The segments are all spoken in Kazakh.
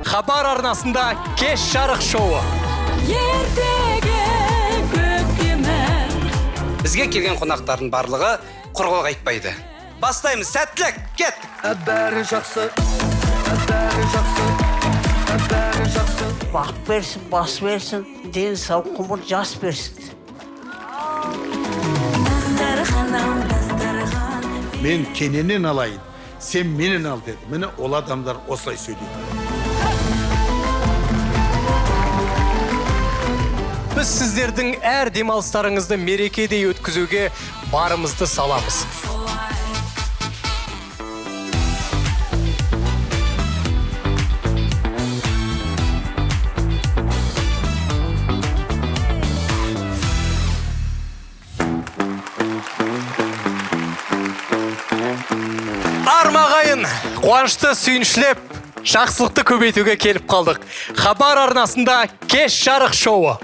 Хабар арнасында «Кеш жарық» шоуы. Ертеге көктемі. Бізге келген қонақтардың барлығы құр қол қайтпайды. Бастаймыз, сәттілік, кеттік! Бәрі жақсы, бәрі жақсы, бәрі жақсы. Бақыт берсін, бас берсін, дені сау, ғұмыр жас берсін. Дастарханым, дастархан. Мен кененнен алайын, сен менен ал деді. Міне, ол адамдар осылай сөйлейді. Біз сіздердің әр демалыстарыңызды мерекедей өткізуге барымызды саламыз. Армағайын, қуанышты сүйіншілеп, жақсылықты көбейтуге келіп қалдық. Хабар арнасында «Кеш жарық» шоуы.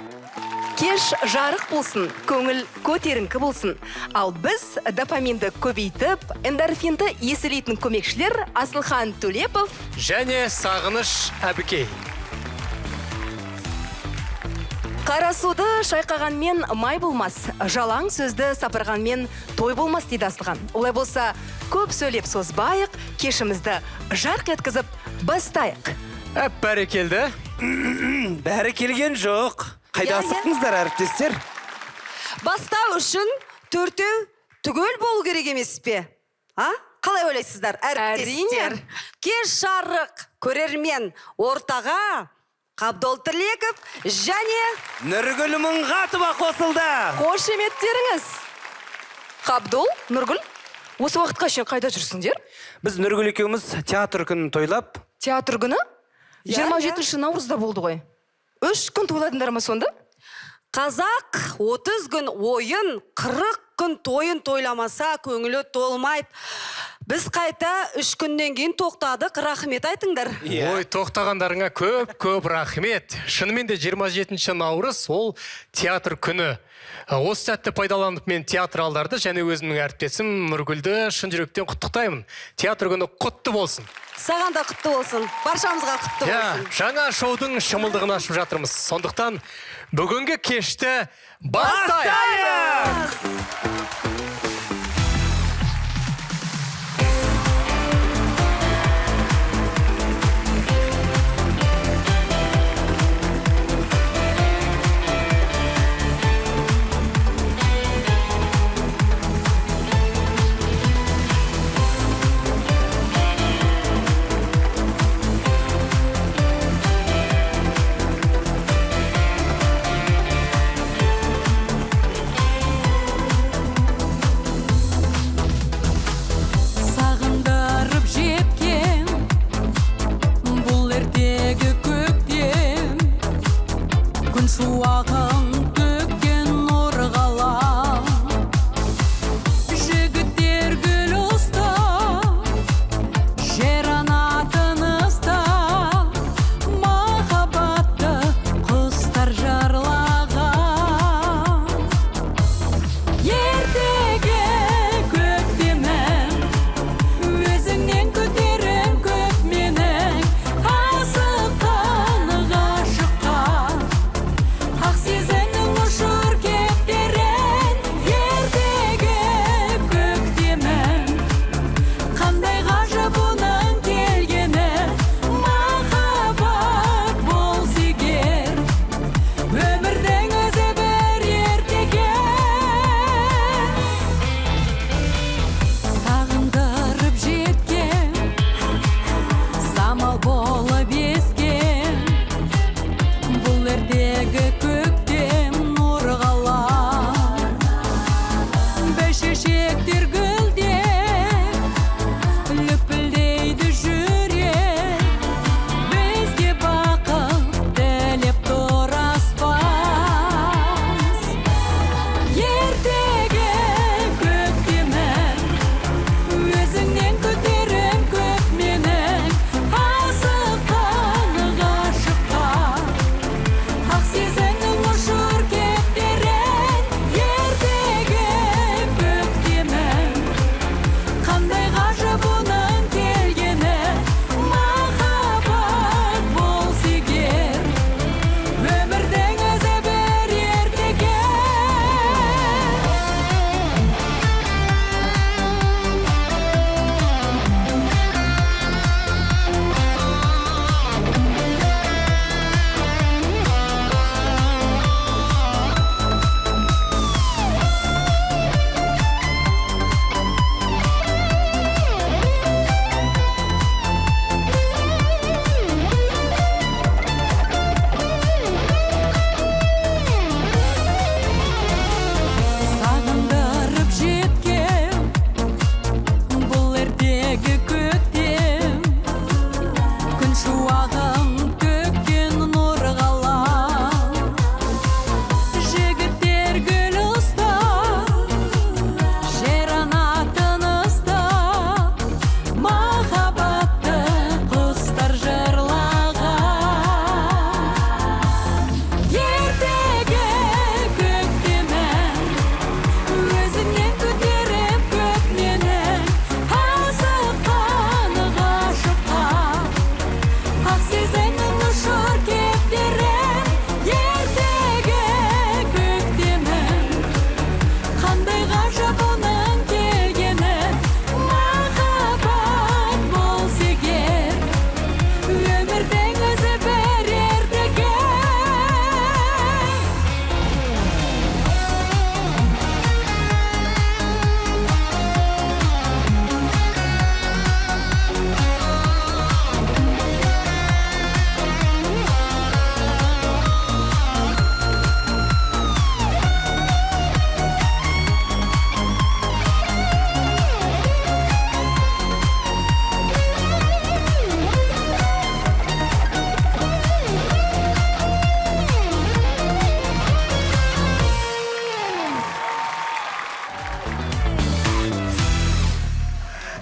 Кеш жарық болсын, көңіл көтеріңкі болсын. Ал біз дофаминді көбейтіп, эндорфинді еселейтін көмекшілер Асылхан Төлепов және Сағыныш Әбікей. Қара суды шайқағанмен май болмас, жалаң сөзді сапырғанмен той болмас дейді Асылхан. Олай болса, көп сөйлеп созбайық, кешімізді жарқ еткізіп бастайық. Әп, бәрекелді. Бәрі келген жоқ. Қайда Иә, иә. асықтыңыздар, әріптестер? Бастау үшін төртеу түгел болу керек емес пе? А? Қалай ойлайсыздар, әріптестер? Әрине. Кеш жарық, көрермен, ортаға Қабдол Тірлеков және Нұргүл Мыңғатова қосылды. Қошеметтеріңіз. Қабдол, Нұргүл, осы уақытқа шейін қайда жүрсіңдер? Біз Нұргүл екеуміз театр күнін тойлап, Театр күні? Иә, 27 наурызда болды ғой. 3 күн тойладыңдар ма сонда? Қазақ 30 күн ойын, 40 күн тойын тойламаса, көңілі толмайды. Біз қайта 3 күннен кейін тоқтадық, рахмет айтыңдар. Иә. Ой, тоқтағандарыңа көп көп рахмет. Шынымен де 27 наурыз ол театр күні. Осы сәтті пайдаланып, мен театралдарды және өзімнің әріптесім Нұргүлді шын жүректен құттықтаймын. Театр күні құтты болсын. Саған да құтты болсын, баршамызға құтты Иә, болсын. жаңа шоудың шымылдығын ашып жатырмыз. Сондықтан бүгінгі кешті бастайық.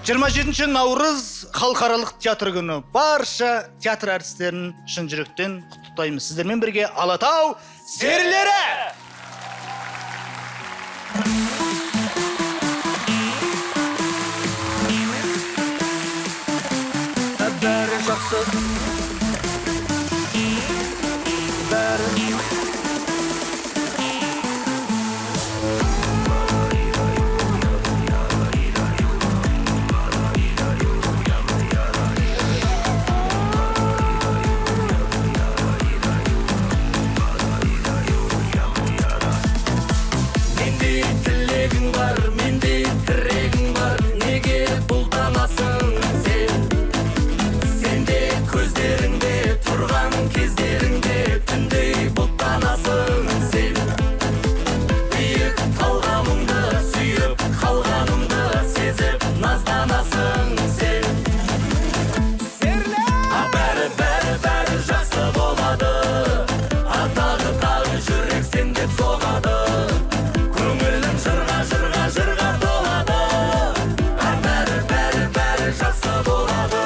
27 наурыз халықаралық театр күні. Барша театр әртістерін шын жүректен құттықтаймыз. Сіздермен бірге Алатау серілері! Бәрі жақсы, бәрі. Менде тілегің бар, менде тірегің бар, неге бұлтанасың сен? Сенде көздеріңде тұрған кездеріңде түндей бұлттанасың сен. Биік талғамыңды сүйіп қалғанымды сезіп назданасың сен. А бәрі, бәрі, бәрі жақсы болады, а тағы, тағы жүрек сен деп соғады. Көңілім жырға, жырға, жырға толады, а бәрі, бәрі, бәрі жақсы болады.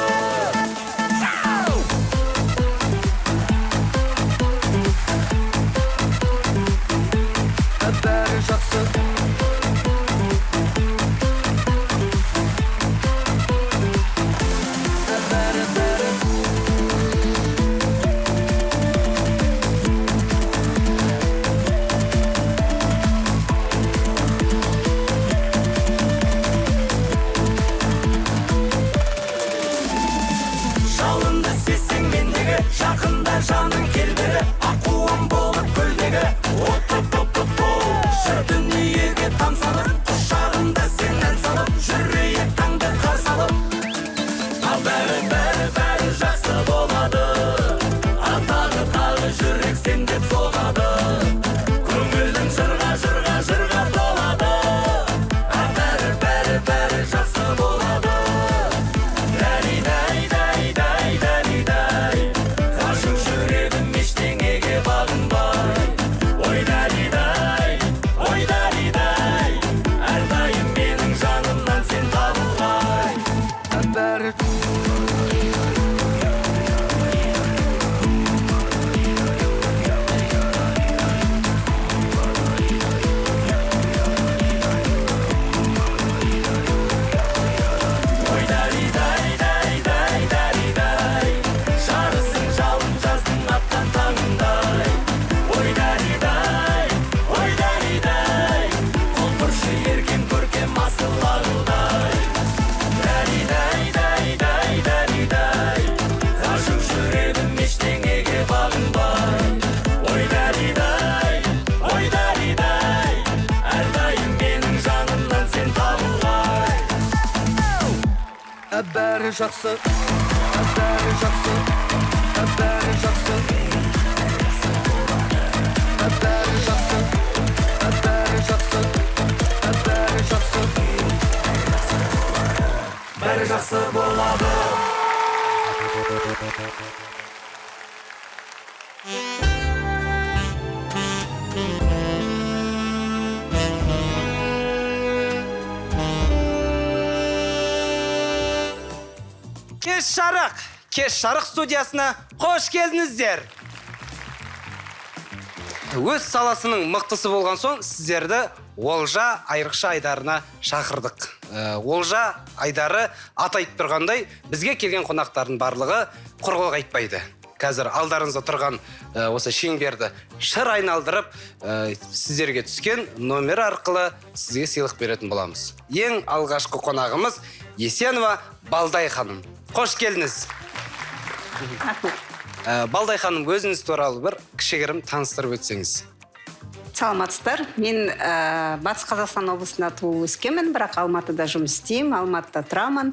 Бәрі жақсы. Бәрі, бәрі. Жалынды сезсең мендегі, жақында жаның келбері, аққуым болып көлдегі. От-от-от-от-о. Жыр дүниеге тамсанып, құшағымда сен ән салып, жүрейік таңды қарсы алып. А бәрі, бәрі, бәрі жақсы болады, а тағы, тағы жүрек сен деп соғады. Көңілім жырға, жырға, жырға толады, а бәрі, бәрі, бәрі жақсы болады. Дәри, дәй, дәй, дәй, дәри, дәй. Ғашық жүрегім ештеңеге бағынбай. Ой, дәри, дәй, ой, дәри, дәй. Әрдайым менің жанымнан сен табылғай. Бәрі. Ой, дәри, дәй, дәй, дәй, дәри, дәй. Жарысың жалын жаздың атқан таңындай. Ой, дәри, дәй, ой, дәри, дәй. Құлпыршы еркем көркем асыл арудай. Дәри, дәй, дәй, дәй, дәри, дәй. Ғашық жүрегім ештеңеге бағынбай. Ой, дәри, дәй, ой, дәри, дәй. Әрдайым менің жанымнан сен табылғай. Бәрі жақсы, бәрі жақсы, бәрі жақсы. Бәрі жақсы, бәрі жақсы, бәрі жақсы. Бәрі жақсы болады. Кеш жарық! Кеш жарық студиясына қош келдіңіздер! Өз саласының мықтысы болған соң сіздерді Олжа айрықша айдарына шақырдық. Олжа айдары аты айтып тұрғандай, бізге келген қонақтардың барлығы құр қол қайтпайды. Қазір алдарыңызда тұрған осы шеңберді шыр айналдырып, сіздерге түскен номер арқылы сізге сыйлық беретін боламыз. Ең алғашқы қонағымыз Есенова Балдай ханым. Қош келдіңіз. Балдай ханым, өзіңіз туралы бір кішігірім таныстырып өтсеңіз. Саламатсыздар. Мен Батыс Қазақстан облысында туып өскенмін, бірақ Алматыда жұмыс істеймін, Алматыда тұрамын.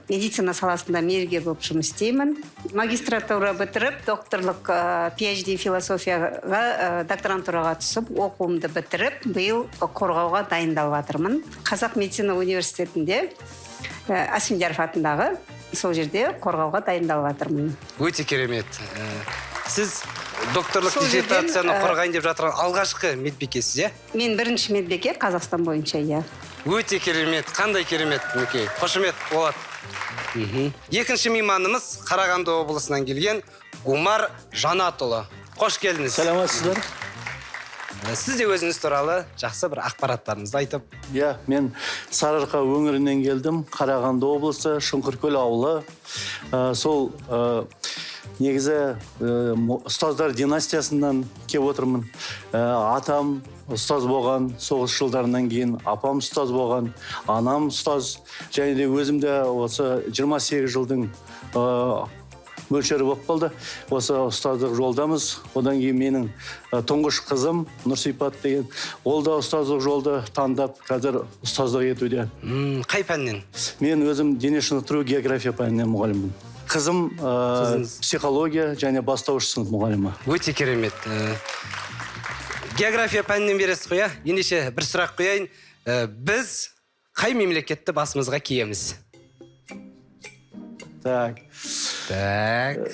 Медицина саласында мейіргер болып жұмыс істеймін. Магистратура бітіріп, докторлық, PhD философияға, докторантураға түсіп, оқуымды бітіріп, биыл қорғауға дайындалып жатырмын. Қазақ медицина университетінде, Асфендияров атындағы, сол жерде қорғауға дайындалып жатырмын. Өте керемет. Сіз докторлық Сол жерден, диссертацияны қорғайын деп жатырған алғашқы медбикесіз, иә? Мен бірінші медбике Қазақстан бойынша, иә. Өте керемет, қандай керемет, мінекей. Қошемет болады. Екінші мейманымыз Қарағанды облысынан келген Гумар Жанатұлы. Қош келдіңіз. Саламатсыздар. Сіз де өзіңіз туралы жақсы бір ақпараттарыңызды айтып. Иә, мен Сарыарқа өңірінен келдім. Қарағанды облысы, Шұңқыркөл ауылы. Сол негізі ұстаздар династиясынан келіп отырмын. Атам ұстаз болған, соғыс жылдарынан кейін апам ұстаз болған, анам ұстаз. Және де өзім де осы 28 жылдың мөлшері болып қалды. Осы ұстаздық жолдамыз. Одан кейін менің тұңғыш қызым Нұрсипат деген, ол да ұстаздық жолды таңдап, қазір ұстаздық етуде. Қай пәннен? Мен өзім дене шынықтыру география пәнінен мұғаліммін. Қызым психология және бастауыш сынып мұғалімі. Өте керемет. География пәнінен бересіз ғой, иә? Ендеше бір сұрақ қояйын. Біз қай мемлекетті басымызға киеміз? Так. Так.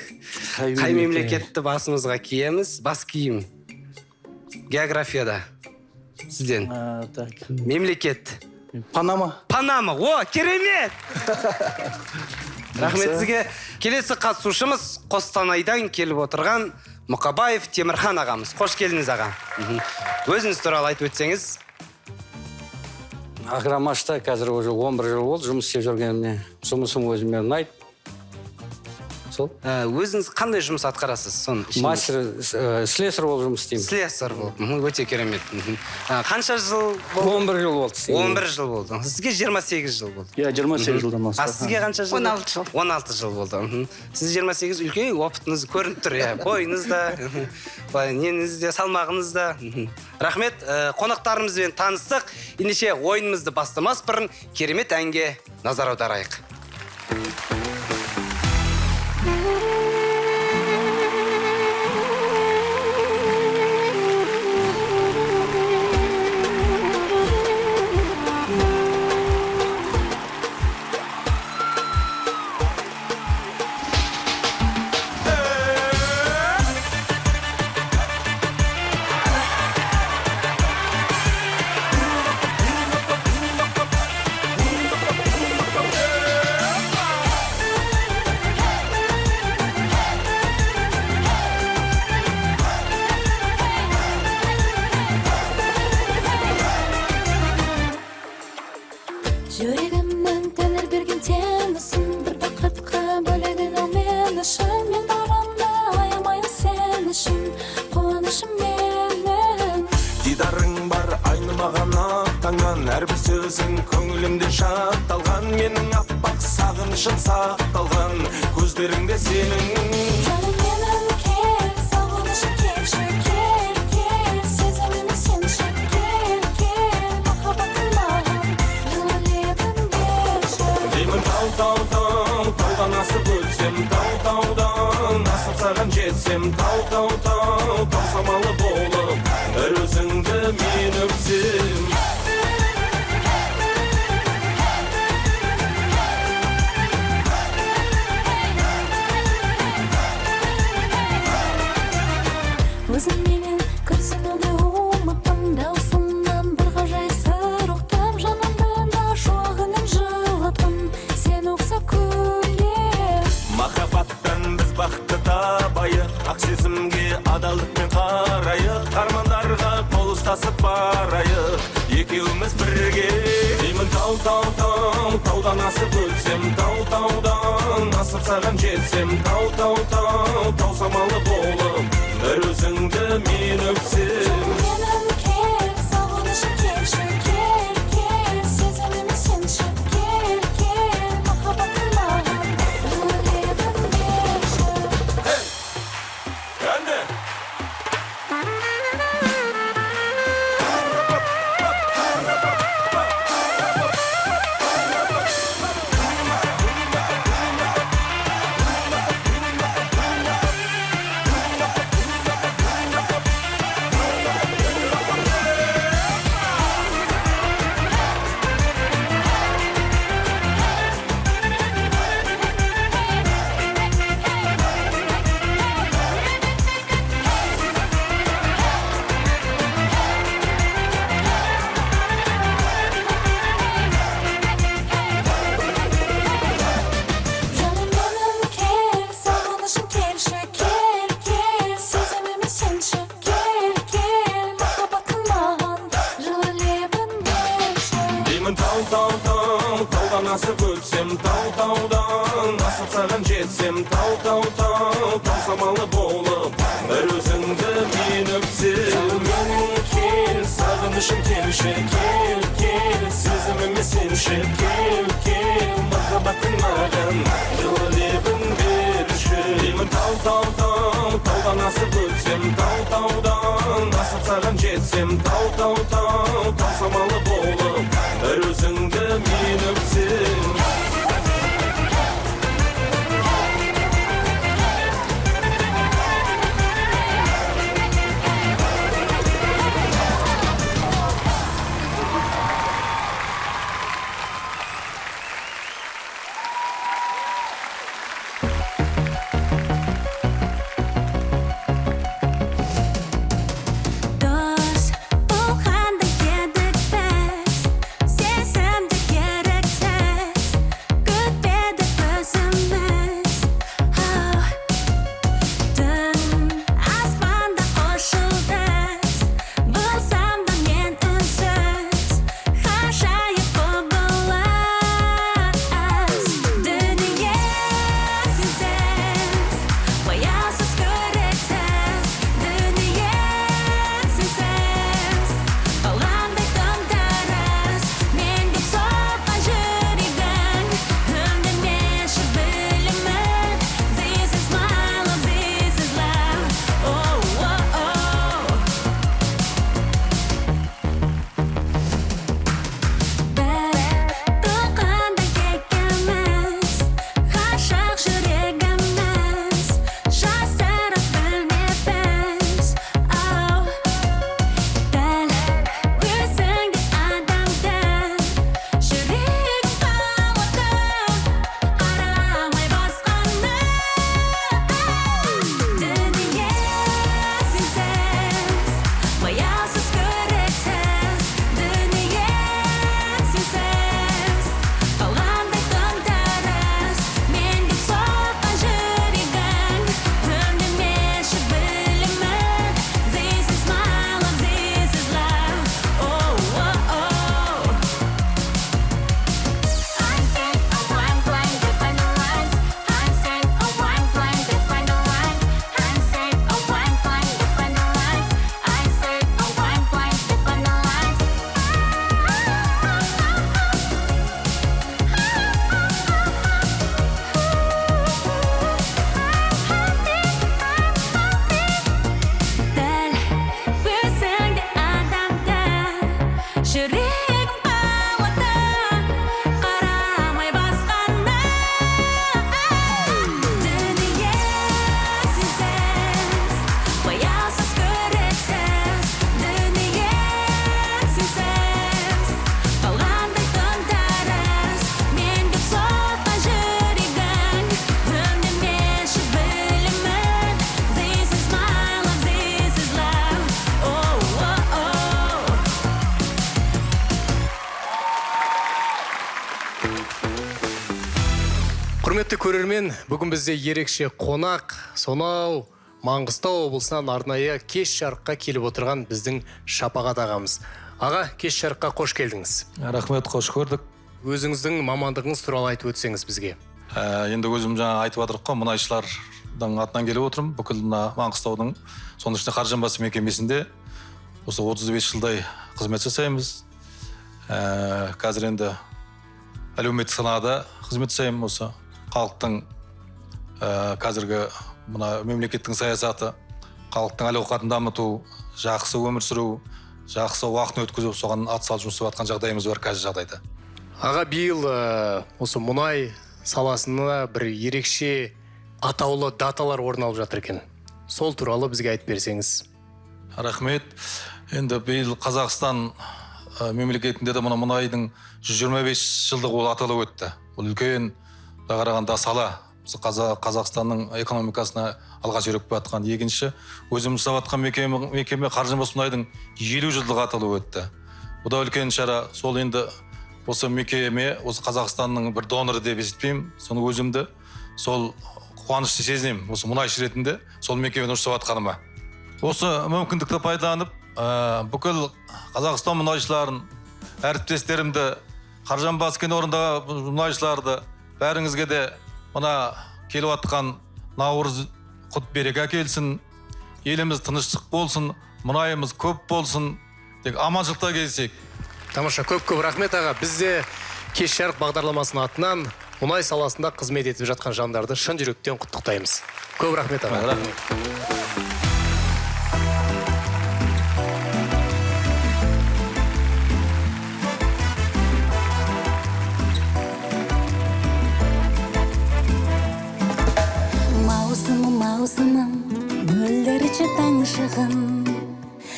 Қай мемлекетті басымызға киеміз? Бас киім. Географияда. Сізден. Так. Мемлекет. Панама. Панама. О, керемет! Рахмет сізге. Келесі қатысушымыз Қостанайдан келіп отырған Мұқабаев Темірхан ағамыз. Қош келдіңіз, аға. Өзіңіз туралы айтып өтсеңіз. Агромашта қазір уже 11 жыл болды жұмыс істеп жүргеніме. Жұмысым өзіме ұнайды. Сол. Өзіңіз қандай жұмыс атқарасыз? Соның ішінде? Мастер, слесарь болып жұмыс істеймін. Слесарь болып. Өте керемет. Қанша жыл болды? 11 жыл болды. 11 жыл болды. Сізге 28 жыл болды. Иә, 28 жылдан асты. А сізге қанша жыл? 16 жыл. 16 жыл болды. Сіз 28, үлкен опытыңыз көрініп тұр, иә. Бойыңыз да, былай неңіз де, салмағыңыз да. Рахмет. Қонақтарымызбен таныстық. Ендеше ойынымызды бастамас бұрын керемет әнге назар аударайық. Жүрегімнің тәңір берген теңісін бір бақытқа бөледің ау мені шын. Мен барымды аямайын сен үшін, қуанышым менің. Дидарың бар айнымаған ақ таңнан, әрбір сөзің көңілімде жатталған, менің аппақ сағынышым сақталған көздеріңде сенің. Жаным менің кел, сағынышым келші, кел, кел, сезіміме сенші, кел, кел, махаббатым маған жылы лебін берші. Деймін тау, тау, тау, таудан асып өтсем, тау, таудан асып саған жетсем, тау, тау, тау, тау самалы болып бір өзіңді мен өпсем. Өзіңменен күрсінуді ұмыттым, даусыңнан бір ғажайып сыр ұқтым, жанымды да шуағымен жылыттым, сен ұқса күле. Махаббаттан біз бақытты табайық, ақ сезімге адалдықпен қарайық, армандарға қол ұстасып барайық, екеуміз бірге. Деймін тау, тау, тау, таудан асып өтсем, тау, таудан асып саған жетсем, тау, тау, тау, тау самалы болып бір өзіңді мен өпсем. Менің кел, сағынышым келші, кел, кел, сезіміме сенші, кел, кел, махаббатым маған жылы лебін берші. Әне! тау, тау, таудан асып өтсем, тау, таудан асып саған жетсем, тау, тау, тау, тау самалы болып бір өзіңді мен өпсем. Жаным менің кел, сағынышым келші, кел, кел, сезіміме сенші, кел, кел, махаббаттың маған жылы лебін берші. Деймін тау, тау, тау, таудан асып өтсем, тау, таудан асып саған жетсем, тау, тау, тау, тау самалы болып бір өзіңді мен өпсем. Дос болғандай едік біз, сезімді еріксіз күтпедік өзіміз. Ау, түн аспанда қос жұлдыз, болсам да мен үнсіз, ғажайып құбылыс. Дүние сенсіз, бояусыз көріксіз, дүние сенсіз қалғандай тым-тырыс. Мен деп соққан жүрегің, үндемеші білемін. This is my love, this is love, oh, oh, oh. Бір толқындай екеуміз, ғашық жүрегіміз, жасырып білмеппіз. Ау, дәл өзіңдей адамды жүрегім қалады, қарамай басқаны. Дүние сенсіз, бояусыз көріксіз, дүние сенсіз қалғандай тым-тырыс. Мен деп соққан жүрегің, үндемеші білемін. This is my love, this is love, oh, oh, oh. I said, oh, I'm blinded by the lights. I said, oh, I'm blinded by the lights. I said, oh, I'm blinded by the lights. I said, oh, I'm blinded by the lights. Дәл өзіңдей адамды жүрегім қалады, қарамай басқаны. Дүние сенсіз, бояусыз көріксіз, дүние сенсіз қалғандай тым-тырыс. Мен деп соққан жүрегің, үндемеші білемін. This is my love, this is love, oh, oh, oh. Құрметті көрермен, бүгін бізде ерекше қонақ, сонау Маңғыстау облысынан арнайы кеш жарыққа келіп отырған біздің Шапағат ағамыз. Аға, кеш жарыққа қош келдіңіз. Рахмет, қош көрдік. Өзіңіздің мамандығыңыз туралы айтып өтсеңіз бізге. Енді өзім жаңа айтып жатырмық қой, мұнайшылардың атынан келіп отырмын. Бүкіл мына Маңғыстаудың, соның ішінде Қаржанбасы мекемесінде осы 35 жылдай қызмет жасаймыз. Қазір енді әлеуметтік салада қызмет жасаймын. Осы халықтың қазіргі мына мемлекеттің саясаты, халықтың әл ауқатын дамыту, жақсы өмір сүру, жақсы уақытын өткізу, соған ат салып жұмыс істеп жатқан жағдайымыз бар қазір жағдайда. Аға, биыл осы мұнай саласына бір ерекше атаулы даталар орын алып жатыр екен. Сол туралы бізге айтып берсеңіз. Рахмет. Енді биыл Қазақстан мемлекетінде де мына мұнайдың 125 жылдығы ол аталып өтті. Бұл үлкен, былай қарағанда, сала. Осы Қазақстанның экономикасына алға сүйреп жатқан. Екінші, өзіміз жасап жатқан мекеме Қаржанбас мұнайдың 50 жылдығы аталып өтті. Бұл да үлкен шара. Сол енді осы мекеме, осы Қазақстанның бір доноры деп есептеймін. Соны өзімді сол қуанышты сезінемін. Осы мұнайшы ретінде сол мекемені жасап жатқаныма. Осы мүмкіндікті пайдаланып, бүкіл Қазақстан мұнайшыларын, әріптестерімді Қаржанбас кен орнындағы мұнайшыларды, бәріңізге де мына келіп жатқан наурыз құт береке әкелсін, еліміз тыныштық болсын, мұнайымыз көп болсын, тек аманшылықта келсек. Тамаша, көп-көп рахмет аға. Біз де Кеш жарық бағдарламасының атынан мұнай саласында қызмет етіп жатқан жандарды шын жүректен құттықтаймыз. Көп рахмет аға. Рахмет. Маусымым, маусымым, мөлдірші таң шығын,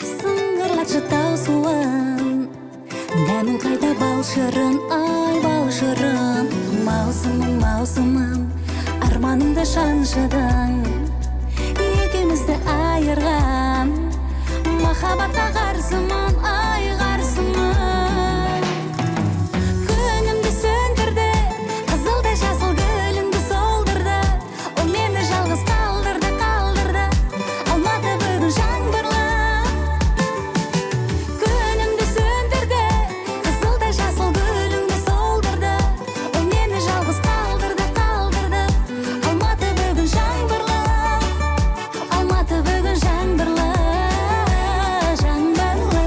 сыңғырлатшы тау суын, дәмін қайта бал шырын, ай бал шырын. Маусымым, маусымым, арманымды шаншыдың, екеумізді айырған махаббатқа қарсымын, ай қарсымын. Күнімді сөндірді, қызыл да жасыл гүлімді солдырды, ол мені жалғыз қалдырды, қалдырды. Алматы бүгін жаңбырлы. Күнімді сөндірді, қызыл да жасыл гүлімді солдырды, ол мені жалғыз қалдырды, қалдырды. Алматы бүгін жаңбырлы, Алматы бүгін жаңбырлы, жаңбырлы.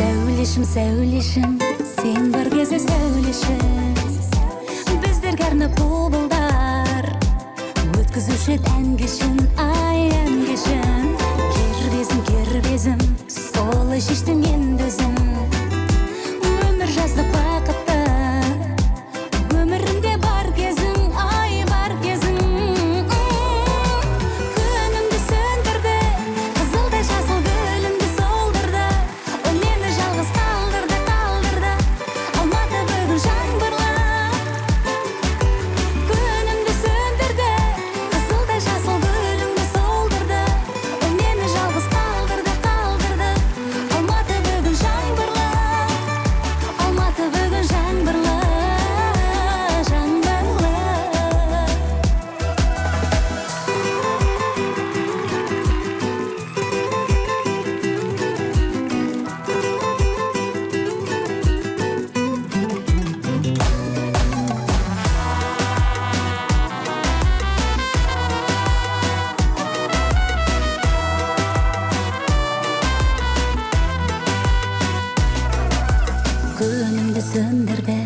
Сәулешім, сәулешім, сен бар кезде сәулешім, біздерге арнап бұлбұлдар өткізуші еді ән кешін, ай ән кешін. Кербезім, кербезім, солай шештім енді өзім, өмір жазды бақытты, өмірімде бар кезің, ай бар кезің. Күнімді сөндірді, қызыл да жасыл гүлімді солдырды, ол мені жалғыз қалдырды, қалдырды. Алматы бүгін жаңбырлы. Күнімді сөндірді, қызыл да жасыл гүлімді солдырды, ол мені жалғыз қалдырды, қалдырды. Алматы бүгін жаңбырлы, Алматы бүгін жаңбырлы, жаңбырлы. Күнімді сөндірді,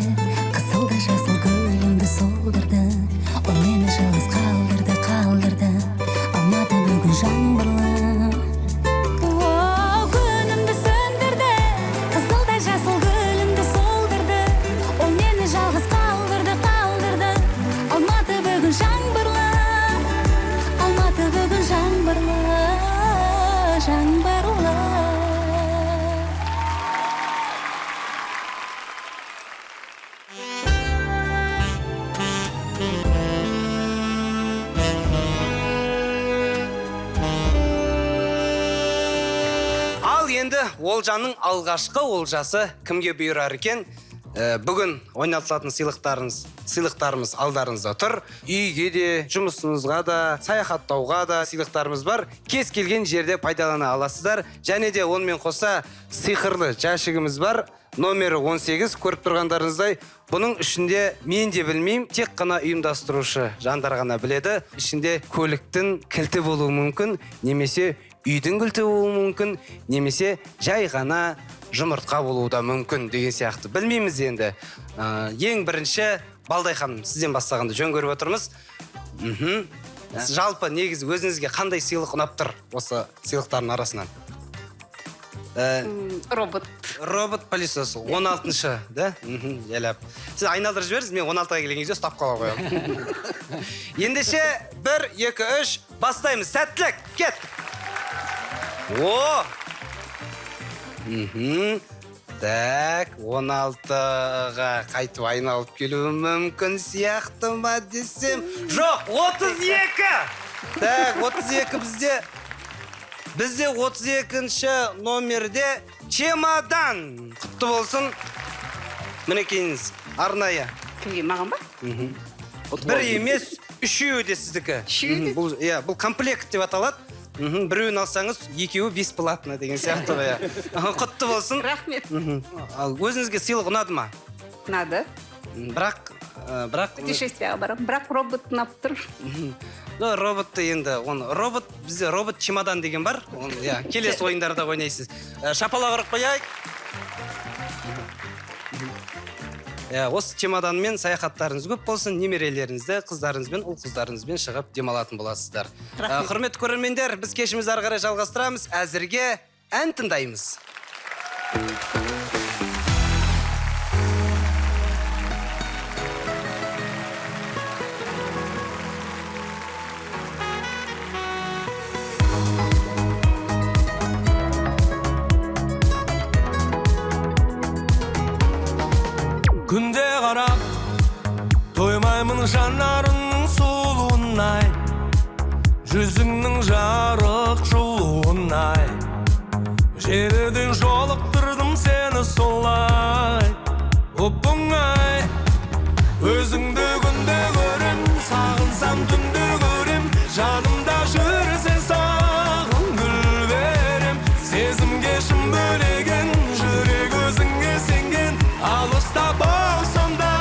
қызыл да жасыл гүлімді солдырды, ол мені жалғыз қалдырды, қалдырды. Алматы бүгін жаңбырлы. О, күнімді сөндірді, қызыл да жасыл гүлімді солдырды, ол мені жалғыз қалдырды, қалдырды. Алматы бүгін жаңбырлы, Алматы бүгін жаңбырлы, жаңбырлы. Ал енді олжаның алғашқы олжасы кімге бұйырар екен? Бүгін ойнатылатын сыйлықтарымыз алдарыңызда тұр. Үйге де, жұмысыңызға да, саяхаттауға да сыйлықтарымыз бар. Кез келген жерде пайдалана аласыздар. Және де онымен қоса сиқырлы жәшігіміз бар. Номері 18, көріп тұрғандарыңыздай. Бұның ішінде мен де білмеймін, тек қана ұйымдастырушы жандар ғана біледі. Ішінде көліктің кілті болуы мүмкін, немесе үйдің кілті болуы мүмкін, немесе жай ғана жұмыртқа болуы да мүмкін деген сияқты. Білмейміз енді. Ең бірінші Балдай ханым, сізден бастағанды жөн көріп отырмыз. Жалпы негізі өзіңізге қандай сыйлық ұнап тұр осы сыйлықтардың арасынан? Робот. Робот пылесос, 16-шы, да? Жайлап. Сіз айналдырып жіберіңіз, мен 16-ға келген кезде ұстап қала қоямын. Ендеше 1, 2, 3, бастаймыз. Сәттілік, кет! О! Так, 16-ға қайтып айналып келуі мүмкін сияқты ма десем. Жоқ, 32! Так, 32 бізде. Бізде 32-ші номерде чемодан. Құтты болсын. Мінекейіңіз, арнайы. Кімге, маған ба? Бір емес, үшеуі де сіздікі. Үшеуі де? Бұл, иә, бұл комплект деп аталады. Біреуін алсаңыз, екеуі бесплатно деген сияқты ғой, иә. Құтты болсын. Рахмет. Ал өзіңізге сыйлық ұнады ма? Ұнады. Бірақ, бірақ Путешествияға барамын. Бірақ робот ұнап тұр. Ну, роботты енді, оны робот, бізде робот чемодан деген бар. Оны, иә, келесі ойындарда ойнайсыз. Шапалақ ұрып қояйық. Иә, осы чемоданмен саяхаттарыңыз көп болсын, немерелеріңізді, қыздарыңызбен, ұл қыздарыңызбен шығып демалатын боласыздар. Рахмет. Құрметті көрермендер, біз кешімізді ары қарай жалғастырамыз. Әзірге ән тыңдаймыз. Күнде қарап тоймаймын жанарыңның сұлуын-ай, жүзіңнің жарық жылуын-ай. Желіден жолықтырдым сені солай, оп-оңай. Өзіңді күнде көрем, сағынсам түнде көрем, жанымда жүрсең саған гүл берем. Сезімге шын бөлеген, жүрек өзіңе сенген, алыста болсам да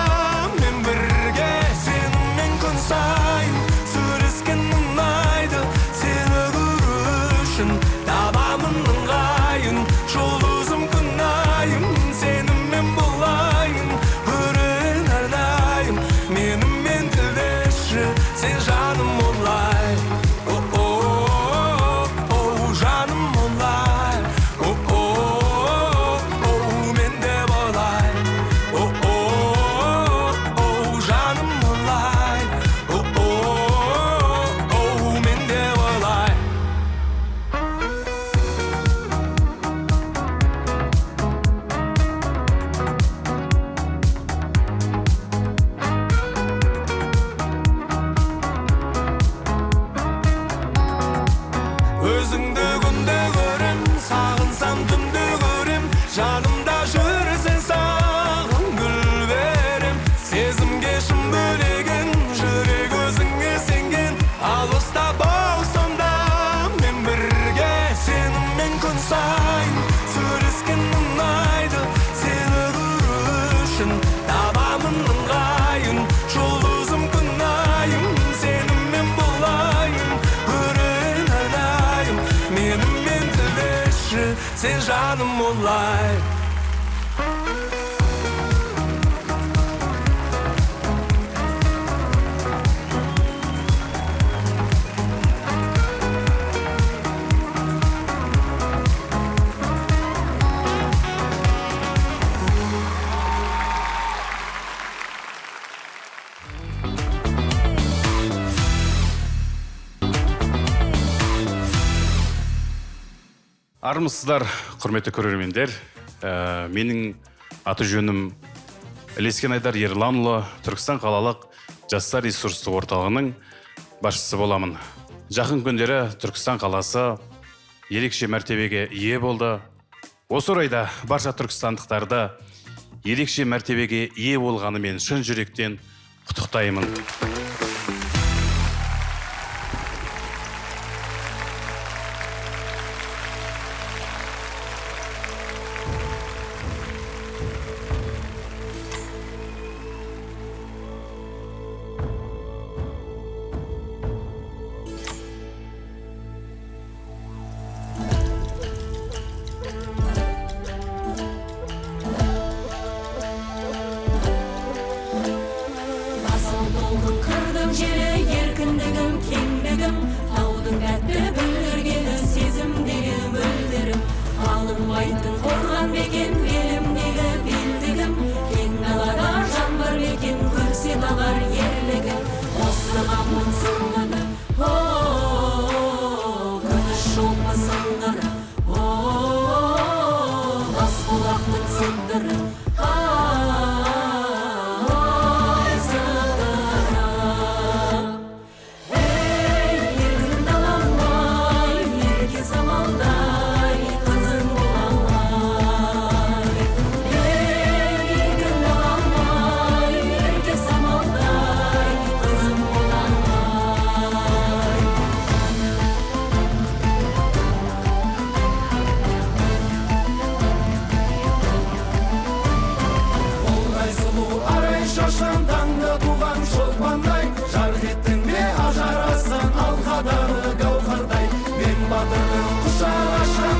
мен бірге. Сенімен күн сайын сөйлескен ұнайды, сені көру үшін табамын ыңғайын. Жұлдызым күн айым, сенімен болайын, көрін әрдайым. Менімен тілдесші, сен жаным олай. О-о-о, жаным олай. О-о-о, мен де болай. О-о-о, жаным олай. О-о-о, мен де болай. Өзіңді күнде көрем, сағынсам түнде көрем, жанымда жүрсең саған гүл берем. Сезімге шын бөлеген, жүрек өзіңе сенген, алыста болсам да мен бірге. Сенімен күн сайын сөйлескен ұнайды, сені көру үшін табамын ыңғайын. Жұлдызым күн айым, сенімен болайын, көрін әрдайым. Менімен тілдесші, сен жаным олай. Армысыздар, құрметті көрермендер. Менің аты жөнім Ілескен Айдар Ерланұлы, Түркістан қалалық жастар ресурстық орталығының басшысы боламын. Жақын күндері Түркістан қаласы ерекше мәртебеге ие болды. Осы орайда барша түркістандықтарды ерекше мәртебеге ие болғанымен шын жүректен құттықтаймын. Асыл толқын.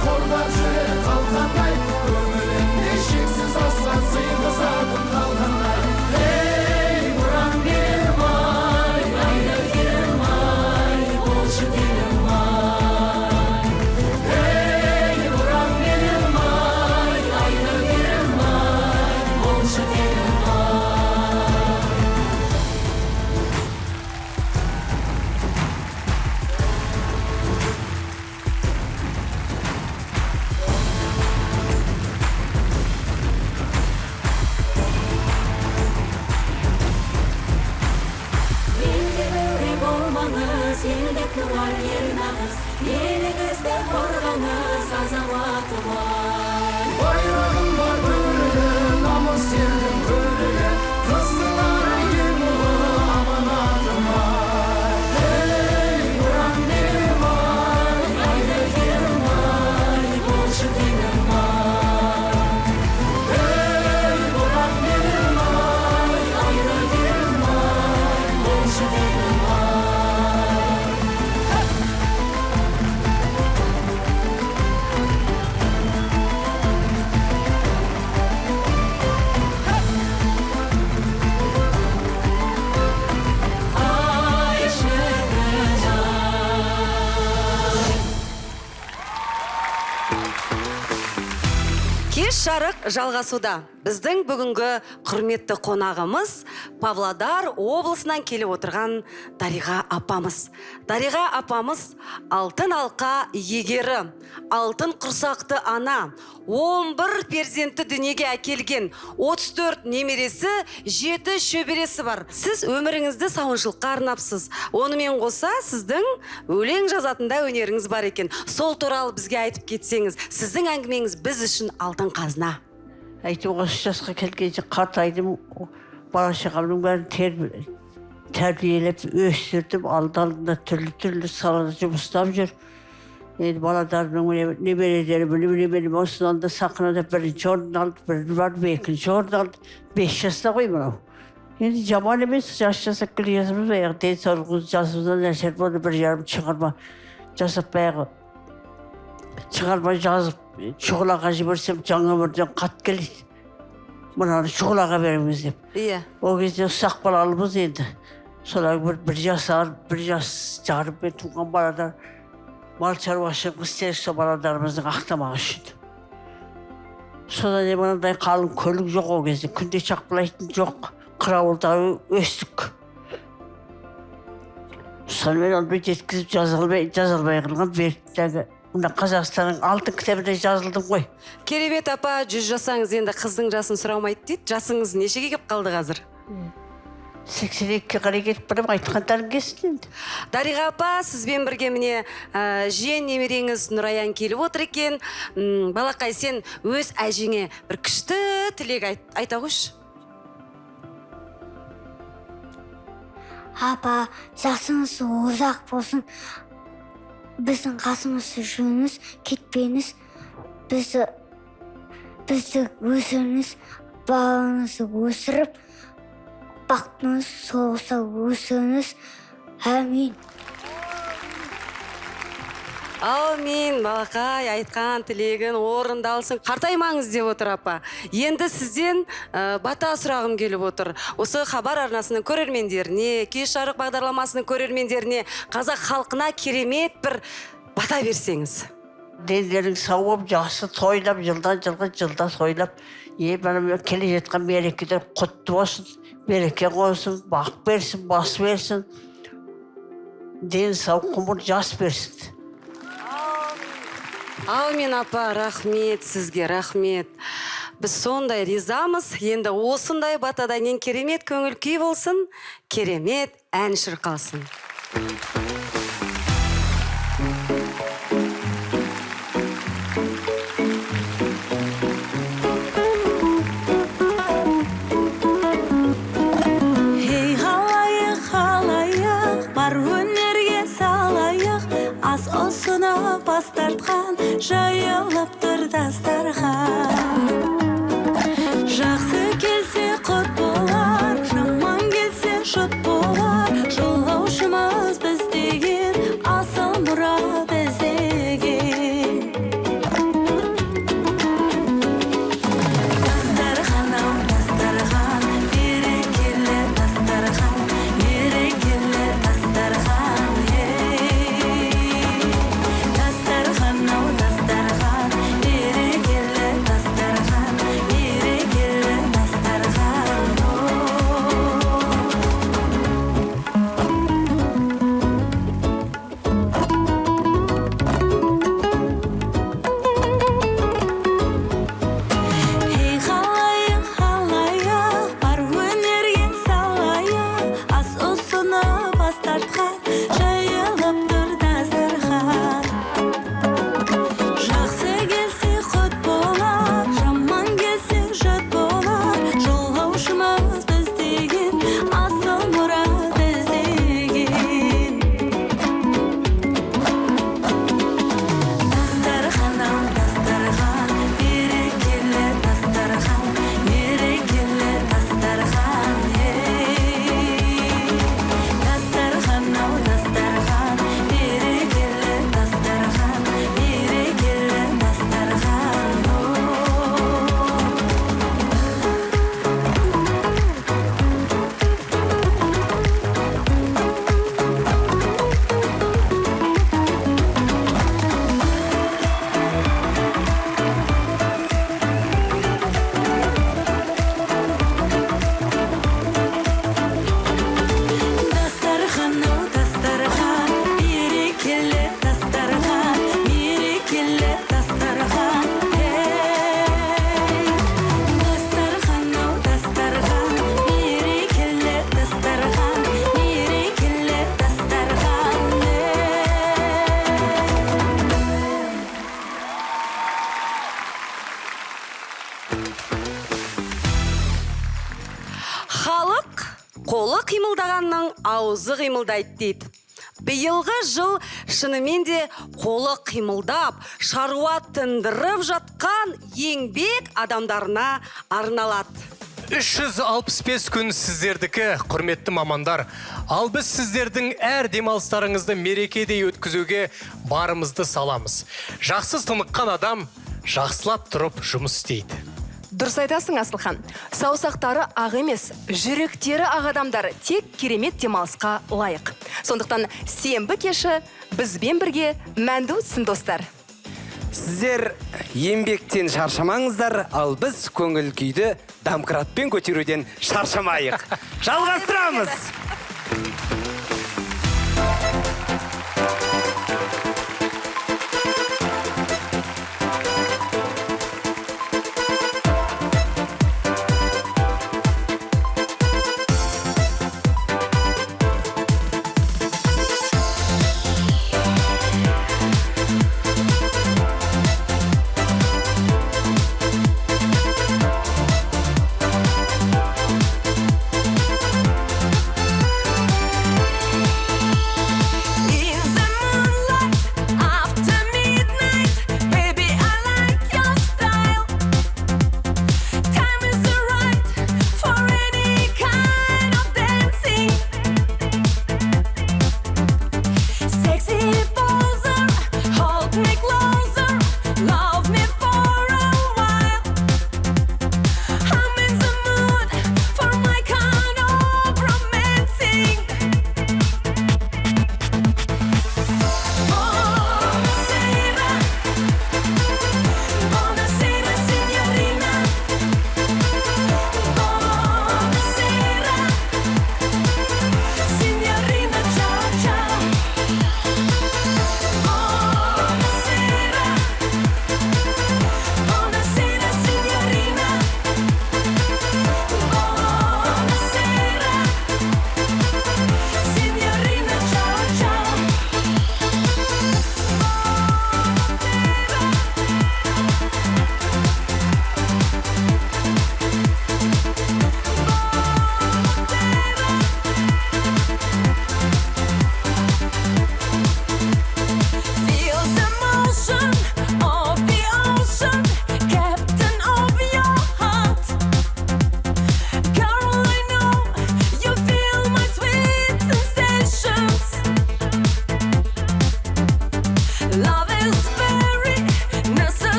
Қорғап жүрер қалқандай, көңілімде шексіз аспан сыйғызатын қалғандай. Ей, Бурангерім ай, Айдаркерім ай, болшы келім ай. Ей, Бурангерім ай, Айдаркерім ай, болшы келім ай. Елге бәуре болмаңыз, елде туар ер нағыз, еліңізді қорғаңыз, азаматы бар. Байрағым бар бөрілі, намыс елдің көлігі, қызылары ең ұлы аманатым ай. Ей, Бурангерім ай, Айдаркерім ай, болшы теңім ай. Ей, Бурангерім ай, Айдаркерім ай, болшы теңім ай. Ай, шіркін ай. Кеш жарық жалғасуда. Біздің бүгінгі құрметті қонағымыз Павлодар облысынан келіп отырған Дариға апамыз. Дариға апамыз алтын алқа иегері, алтын құрсақты ана, 11 перзентті дүниеге әкелген, 34 немересі, 7 шөбересі бар. Сіз өміріңізді сауыншылыққа арнапсыз. Онымен қоса сіздің өлең жазатын да өнеріңіз бар екен. Сол туралы бізге айтып кетсеңіз, сіздің әңгімеңіз біз үшін алтын қазына. Әйтеуір осы жасқа келгенше қартайдым, бала шағамның бәрін тәрбиелеп өсірдім, алды алдында түрлі-түрлі салада жұмыс істеп жүр. Енді балаларымның немерелерім, немерем осынан да сахнада бірінші орын алды, бірі барып екінші орын алды. 5 жаста ғой мынау. Енді жаман емес, жас жасап келе жатырмыз, баяғы денсаулығымыз жасымыздан әсер болды, 1,5 шығарма жасап баяғы шығарма жазып Шұғылаға жіберсем, жаңа өмірден хат келеді. Мынаны Шұғылаға беріңіз деп. Иә. О кезде ұсақ балалымыз енді. Солар бір жасар, 1 жас жарыммен туған баладар мал шаруашылық істер сол балаларымыздың ақтамағы үшін. Содан енді мынандай қалың көлік жоқ о кезде, күнде шапқылайтын жоқ, қырауылда өстік. Сонымен оны жеткізіп жаза алмай қалған бертіндегі мына Қазақстанның алтын кітабына жазылдым ғой. Керемет апа, 100 жасаңыз енді қыздың жасын сұрамайды дейді. Жасыңыз нешеге келіп қалды қазір? 82-ге қарай кетіп барамын, айтқандарың келсін енді. Дариға апа, сізбен бірге міне жиен немереңіз Нұраян келіп отыр екен. Балақай, сен өз әжеңе бір күшті тілек айта қойшы. Апа, жасыңыз ұзақ болсын. Біздің қасымызда жүріңіз, кетпеңіз, бізді өсіріңіз, балаңызды өсіріп, бақтыңыз соғыса өсіріңіз. Әмин. Әумин, балақай, айтқан тілегін орындалсын. Қартаймаңыз деп отыр апа. Енді сізден бата сұрағым келіп отыр. Осы Хабар арнасының көрермендеріне, Кеш жарық бағдарламасының көрермендеріне, қазақ халқына керемет бір бата берсеңіз. Дендерің сау болып, жақсы тойлап, жылдан жылға жылда тойлап, келе жатқан мерекелер құтты болсын, береке қойсын, бақ берсін, бас берсін, ден сау ғұмыр жас берсін. Әумин апа, рахмет сізге, рахмет. Біз сондай ризамыз. Енді осындай батадан кейін керемет көңіл күй болсын, керемет ән шырқалсын. Ей, халайық, халайық, бар өнерге салайық, ас ұсынып бас тартқан, жайылып тұр дастархан. Жақсы келсе құт болар, жаман келсе жұт болар, жолаушымыз біз деген, асыл мұрат іздеген. Асылханның аузы қимылдайды дейді. Биылғы жыл шынымен де қолы қимылдап, шаруа тындырып жатқан еңбек адамдарына арналады. 365 күн сіздердікі, құрметті мамандар. Ал біз сіздердің әр демалыстарыңызды мерекедей өткізуге барымызды саламыз. Жақсы тыныққан адам жақсылап тұрып жұмыс істейді. Дұрыс айтасың, Асылхан. Саусақтары ақ емес, жүректері ақ адамдар тек керемет демалысқа лайық. Сондықтан сенбі кеші бізбен бірге мәнді өтсін, достар. Сіздер еңбектен шаршамаңыздар, ал біз көңіл күйді домкратпен көтеруден шаршамайық. Жалғастырамыз.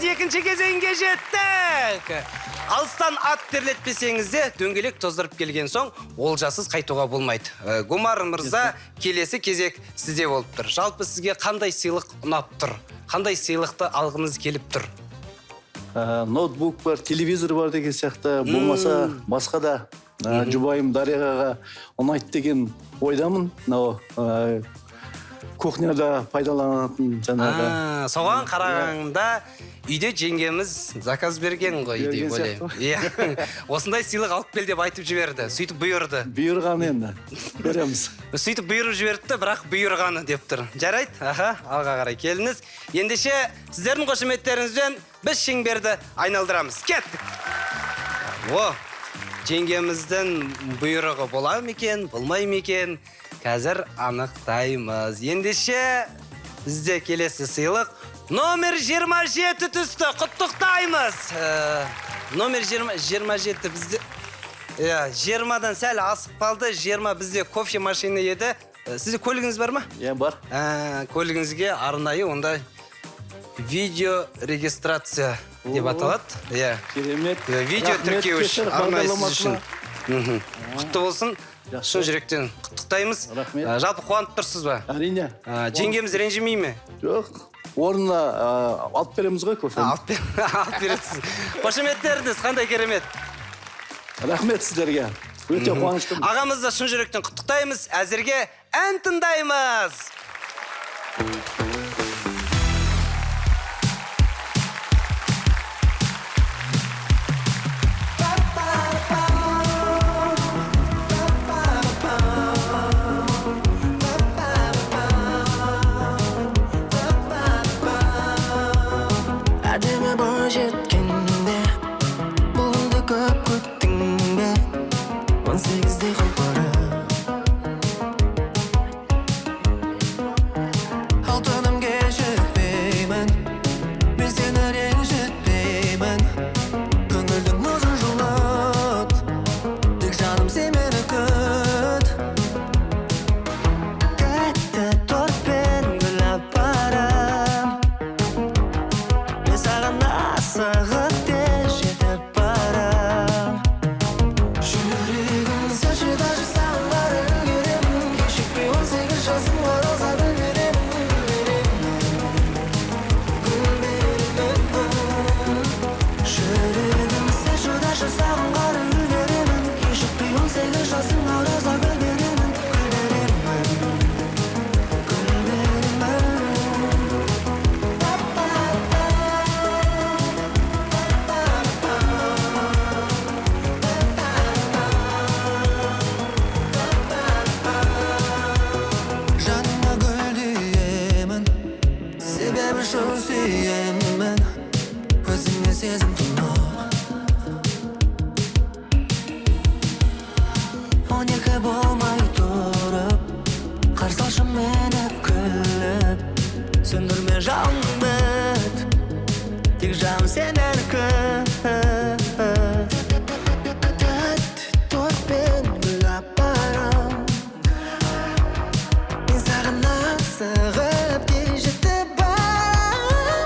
Екінші кезеңге жеттік. Алыстан ат терлетпесеңіз де, дөңгелек тоздырып келген соң олжасыз қайтуға болмайды. Гумар мырза, келесі кезек сізде болып тұр. Жалпы сізге қандай сыйлық ұнап тұр? Қандай сыйлықты алғыңыз келіп тұр? Ноутбук бар, телевизор бар деген сияқты, болмаса басқа да Жұбайым Дариғаға ұнайды деген ойдамын. Мынау кухняда пайдаланатын жаңағы. Соған қарағанда үйде жеңгеміз заказ берген ғой Берген деп ойлаймын. Иә. Осындай сыйлық алып кел деп айтып жіберді. Сөйтіп бұйырды. Бұйырған енді. Көреміз. Сөйтіп бұйырып жіберіпті, бірақ бұйырғаны деп тұр. Жарайды, аха, алға қарай келіңіз. Ендеше сіздердің қошеметтеріңізбен біз шеңберді айналдырамыз. Кеттік. О, жеңгеміздің бұйрығы бола ма екен, болмай ма екен? Қазір анықтаймыз. Ендеше бізде келесі сыйлық номер 27 түсті. Құттықтаймыз. Номер 27 бізде. Иә, 20-дан сәл асып қалды. 20 бізде кофе машина еді. Сізде көлігіңіз бар ма? Иә, бар. Көлігіңізге арнайы онда видео регистрация деп аталады. Иә. Керемет. Видео Рахмет, тіркеуіш кешір арнайы сіз үшін. бағдарламасына. Құтты болсын. Шын жүректен құттықтаймыз. Рахмет. Жалпы қуанып тұрсыз ба? Әрине. Жеңгеміз ренжімей ме? Жоқ. Орнына алып береміз ғой кофені. Алып бересіз. Қошеметтеріңіз қандай керемет. Рахмет сіздерге. Өте қуаныштымын. Ағамызды шын жүректен құттықтаймыз. Әзірге ән тыңдаймыз. Әдемі бойжеткенде бұл күнді көп күттің бе? 18-де құлпырып алтыным, кешікпеймін, мен сені ренжітпеймін. Көңілдің мұзын жылыт, тек жаным сен мені күт. Тәтті тортпен гүл апарам, мен саған асығып тез жетіп барам. Жүрегім сәл шыдашы, саған бары үлгеремін. Кешікпей 18 жасымға роза гүл беремін, гүл беремін, гүл беремін. Жүрегім сәл шыдашы, саған бары үлгеремін. Кешікпей 18 жасымға роза гүл беремін, гүл беремін, гүл беремін. Жаныңа гүл дүйемін, себебі шын сүйемін. Өзіңе сезім тұнық. 12 болмай тұрып қарсы алшы мені күліп. Сөндірме жалыныңды, тек жаным сен мені күт. Тәтті тортпен гүл апарам, мен саған асығып тез жетіп барам.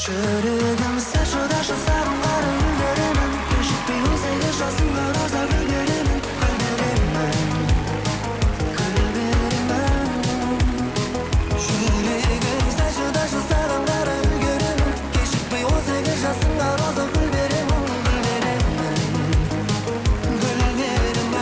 Жүрегім сәл шыдашы, саған бары үлгеремін. Кешікпей 18 жасымда роза гүл беремін, гүл беремін, гүл беремін. Жүрегім сәл шыдашы, саған бары үлгеремін. Кешікпей 18 жасымда роза гүл беремін, гүл беремін, гүл беремін.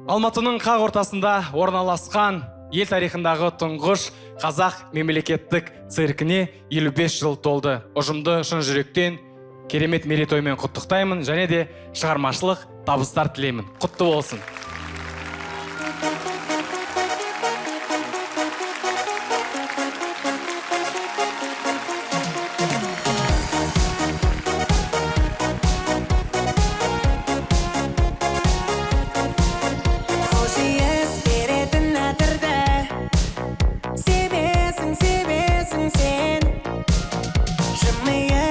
Алматының қақ ортасында орналасқан ел тарихындағы тұңғыш қазақ мемлекеттік циркіне 55 жыл толды. Ұжымды шын жүректен керемет мерейтоймен құттықтаймын және де шығармашылық табыстар тілеймін. Құтты болсын. Хош иіс беретін әтірді себесің, себесің сен. Жымиып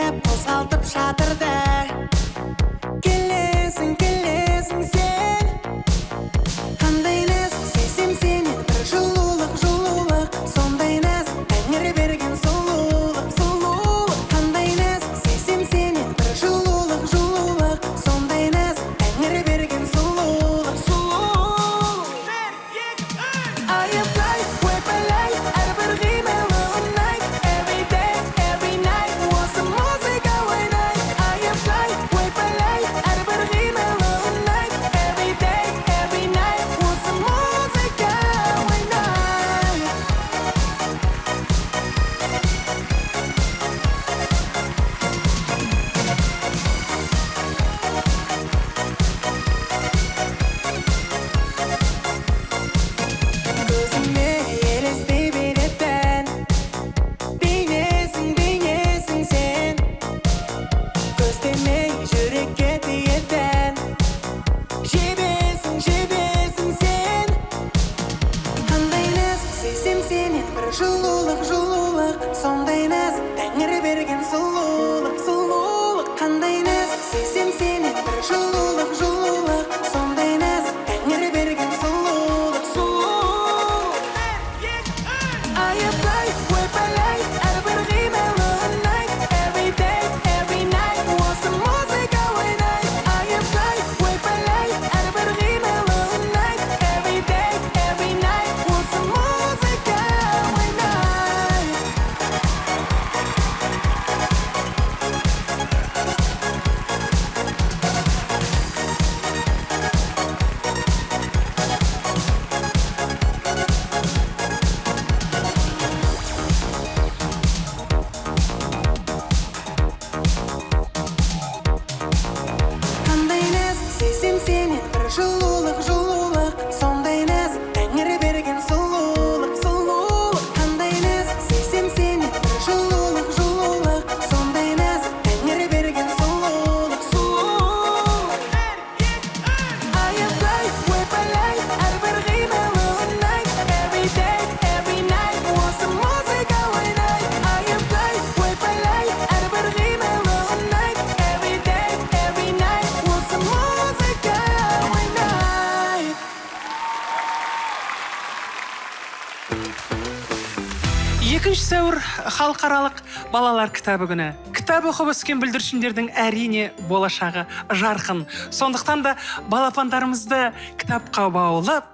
2 сәуір халықаралық балалар кітабы күні. Кітап оқып өскен бүлдіршіндердің әрине болашағы жарқын. Сондықтан да балапандарымызды кітапқа баулып,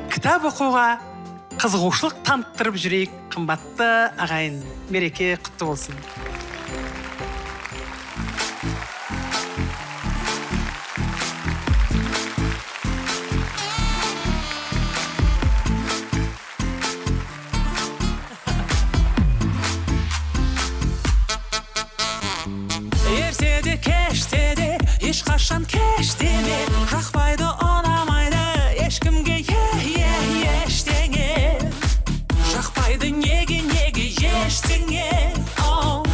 кітап оқуға қызығушылық таныттырып жүрейік, қымбатты ағайын. Мереке құтты болсын. Ерте де кеште де ешқашан кеш деме, жақпайды, ұнамайды ешкімге ештеңе. Жақпайды неге, неге ештеңе. Оу.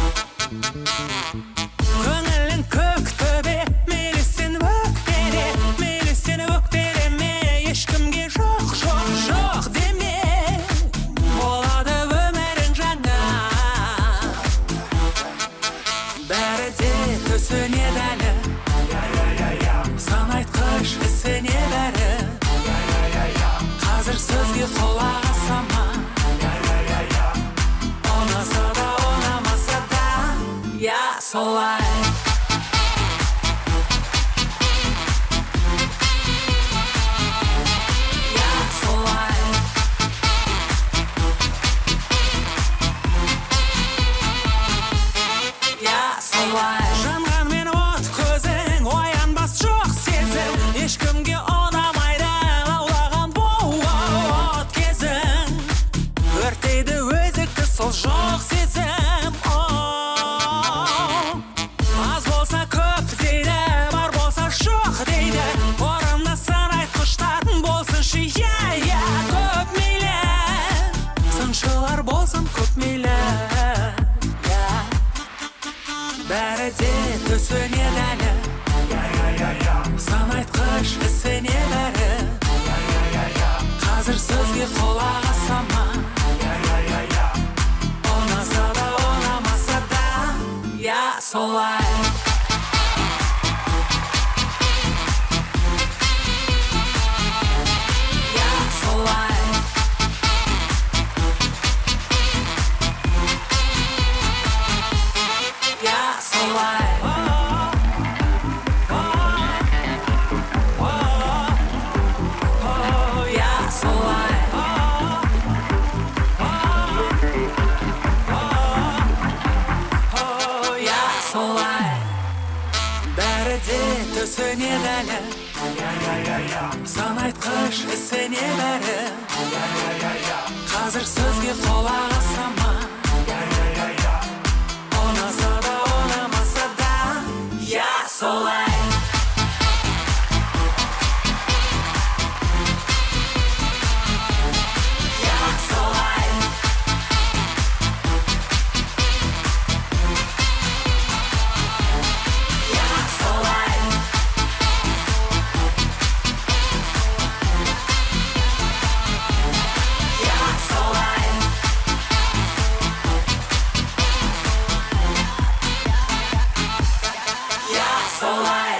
Көңілің көк төбе, мейлі сен өкпеле, мейлі сен өкпелеме, ешкімге жоқ, жоқ, жоқ деме. Болады өмірің жаңа, бәрі де түсінеді әлі, сан айтқыш ісіне бәрі. Қазір сөзге құлақ асама, ұнаса да ұнамаса да, я солай. Я солай. Я солай. Жанғанмен от көзің, оянбас жоқ сезім, ешкімге ұнамайды лаулаған бұл от кезің. Өртейді өзекті сол жоқ сезім. Оу. Аз болса көп дейді, бар болса жоқ дейді, орында сын айтқыштар болсыншы, я, я, көп мейлі. Сыншылар болсын көп мейлі. Я. Бәрі де түсінеді әлі, сан айтқыш ісіне бәрі. Қазір сөзге құлақ асама, ұнаса да ұнамаса да, я солай. Я солай. Я солай. Я солай. Я солай. Бәрі де түсінеді әлі, сан айтқыш ісіне бәрі. Қазір сөзге құлақ асама, ұнаса да ұнамаса да, я солай. Я солай. Я солай. Я солай. Я солай.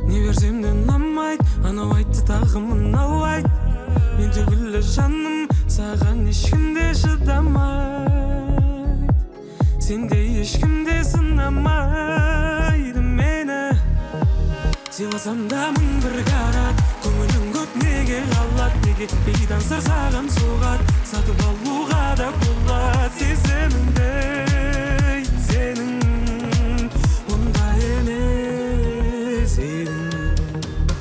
Не берсем де ұнамайды, анау айтты тағы мынау айт. Мен түгілі жаным, саған ешкім де шыдамайды, сендей ешкім де сынамайды мені. Сыйласам да мың бір карат, көңілің көп неге қалады, неге бейтаныстар саған соғады, сатып алуға да болады сезіміңді сенің, ондай емес едің.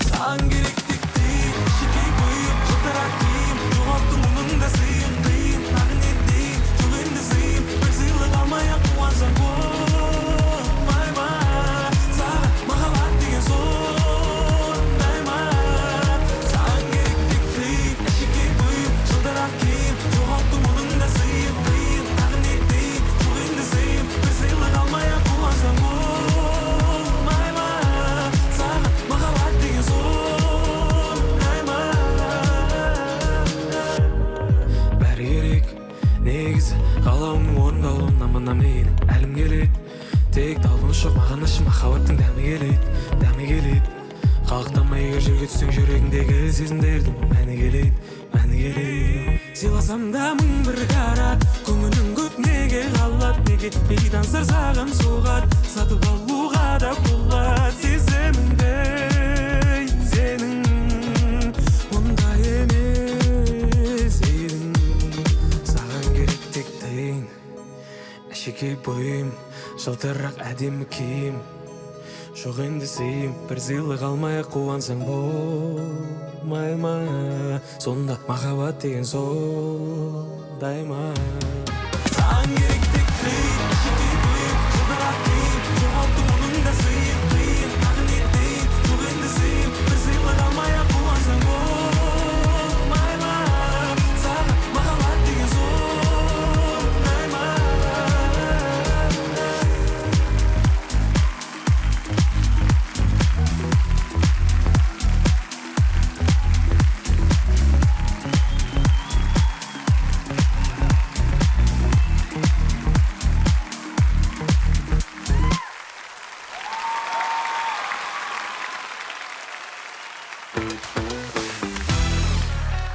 Саған керек тек тиын, шетке бұйым, жылтырақ киім, жоғалттың мұның да сыйын, қиын, тағы не дейін, жоқ енді сыйым, бір сыйлық алмай-ақ қуансаң болмай ма? Саған махаббат деген сондай ма? Саған керек тек тиын, шетке бұйым, жылтырақ киім, жоғалттың Негізі қалауымның орындалуына мына менің әлім келеді. Тек талпыныс жоқ маған ащы махаббаттың дәмі келеді, дәмі келеді. Қалықтама егер жерге түссең жүрегіңдегі сезімдердің мәні келеді, мәні келеді. Сыйласам да мың бір қарат, көңілің көп неге қалады, неге бейтаныстар саған соғады, сатып алуға да болады сезіміңді сенің ондай емес едің. Саған керек тек тиын, әшекей бұйым, жылтырақ әдемі киім. Жоқ енді сыйым, бір сыйлық алмай қуансаң болмай ма? Сонда махаббат деген сондай ма? Саған керек тек тиын, әшекей бұйым, жылтырақ киім, жоғалту мұның да сыйын, қиын, тағы не дейін? Жоқ енді сыйым, бір сыйлық алмай қуансаң болмай ма? Саған махаббат деген сондай ма?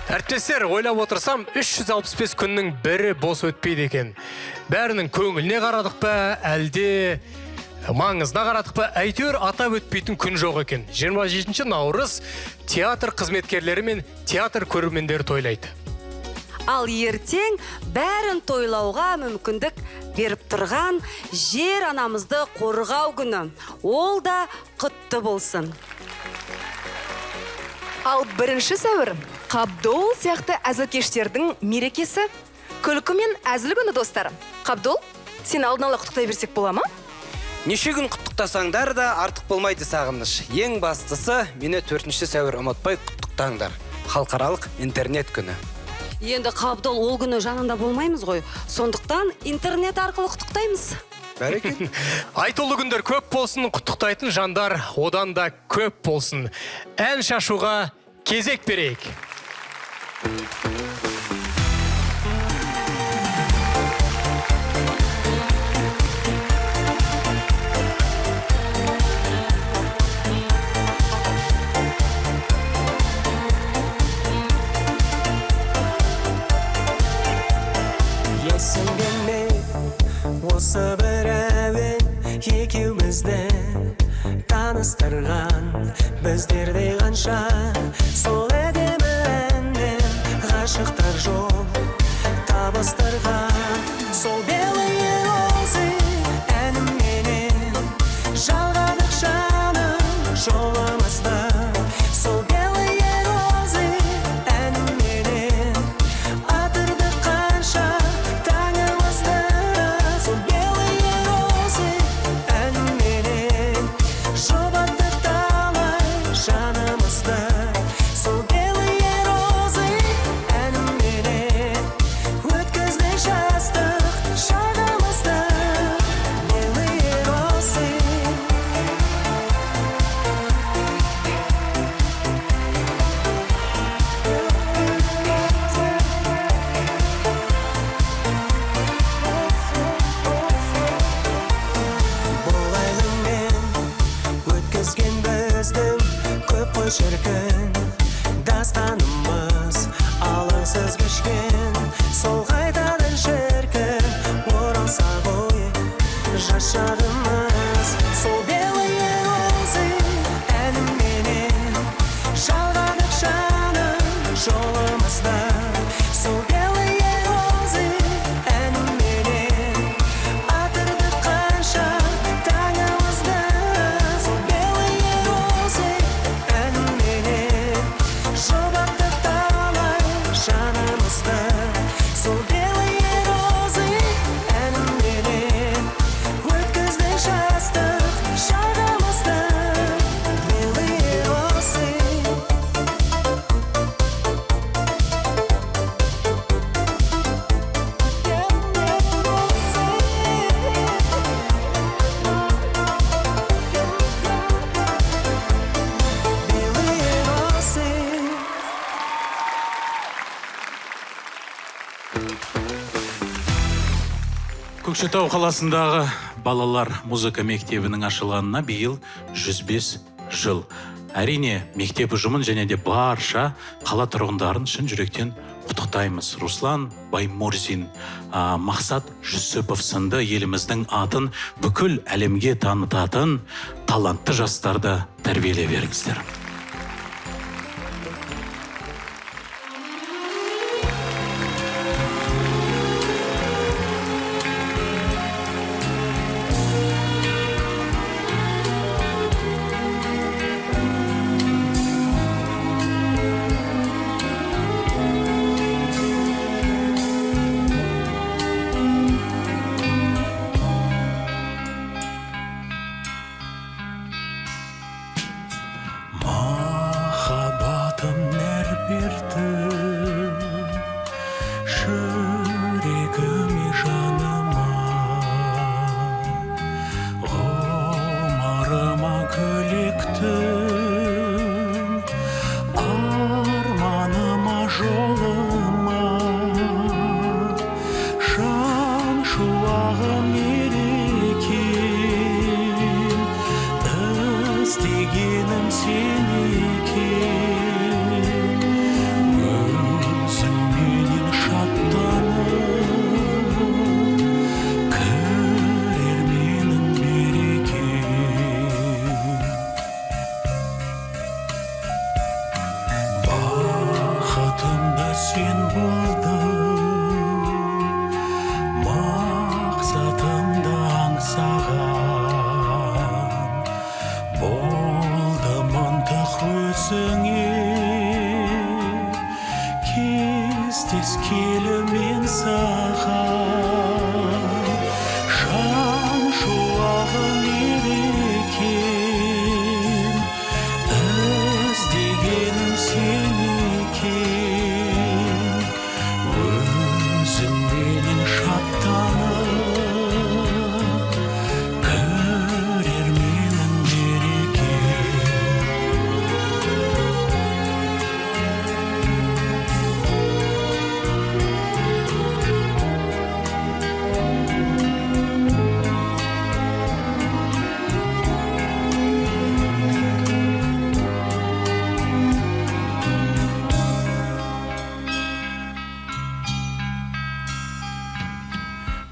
Әріптестер, ойлап отырсам, 365 күннің бірі бос өтпейді екен. Бәрінің көңіліне қарадық па, әлде маңызына қарадық па, әйтеуір атап өтпейтін күн жоқ екен. 27 наурыз театр қызметкерлері мен театр көрермендері тойлайды. Ал ертең бәрін тойлауға мүмкіндік беріп тұрған жер анамызды қорғау күні. Ол да құтты болсын. Ал 1 сәуір Қабдол сияқты әзілкештердің мерекесі. Күлкі мен әзіл күні, достар. Қабдол, сен алдын ала құттықтай берсек бола ма? Неше күн құттықтасаңдар да артық болмайды сағыныш. Ең бастысы, мені 4 сәуір ұмытпай құттықтаңдар. Халықаралық интернет күні. Енді Қабдол ол күні жанында болмаймыз ғой. Сондықтан интернет арқылы құттықтаймыз. Бәрекелді. Айтулы күндер көп болсын, құттықтайтын жандар одан да көп болсын. Ән шашуға кезек берейік. Есіңде ме осы бір әуен екеумізді таныстырған, біздердей қанша сол әдемі әнмен ғашықтар жол табыстырған. Сол белые розы әніменен жалғадық жаным жолымызды. Сол белые розы әніменен атырдық қанша таңымызды. Сол белые розы әніменен жұбаттық талай жанымызды. Сол белые розы әніменен өткіздік жастық шағымызды. Белые розы. Бұл әніңмен өткізген біздің көп қой шіркін дастанымыз, алаңсыз кешкен сол қайтадан шіркін оралса ғой жас шағымыз. Сол белые розы әніменен жалғадық жаным жолымызды. Сол белые розы әніменен атырдық қанша таңымызды. Сол белые розы әніменен жұбаттық талай жанымызды. Сол белые розы әніменен өткіздік Көкшетау қаласындағы балалар музыка мектебінің ашылғанына биыл 105 жыл. Әрине, мектеп ұжымын және де барша қала тұрғындарын шын жүректен құттықтаймыз. Руслан Баймурзин, Мақсат Жүсіпов сынды еліміздің атын бүкіл әлемге танытатын талантты жастарды тәрбиелей беріңіздер. Махаббатым нәр бердің жүрегіме, жаныма, ғұмырыма гүл ектің, арманыма, жолыма, жан шуағым, мерекем, іздегенім сен екен. Өзіңменен шаттанып кірер менің берекем. Бақытым да сен болдың, мақсатымды аңсаған болдым ынтық өзіңе, кездескелі мен саған, жан шуағым, мерекем, іздегенім сен екен. Өзіңменен шаттанып кірер менің берекем.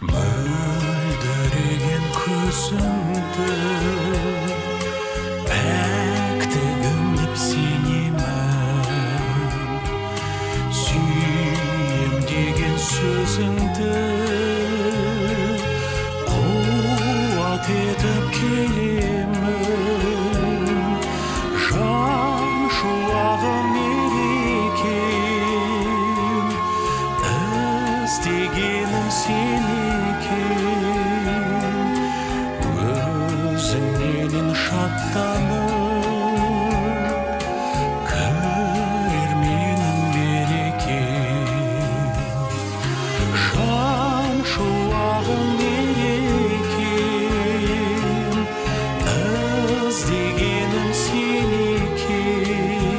Мөлдіреген көзіңді пәктігім деп сенемін, сүйем деген сөзіңді қуат етіп келемін, жан шуағым, мерекем, іздегенім сен екен. Өзіңменен шаттанып кірер менің берекем, жан шуағым, мерекем, іздегенім сен екен.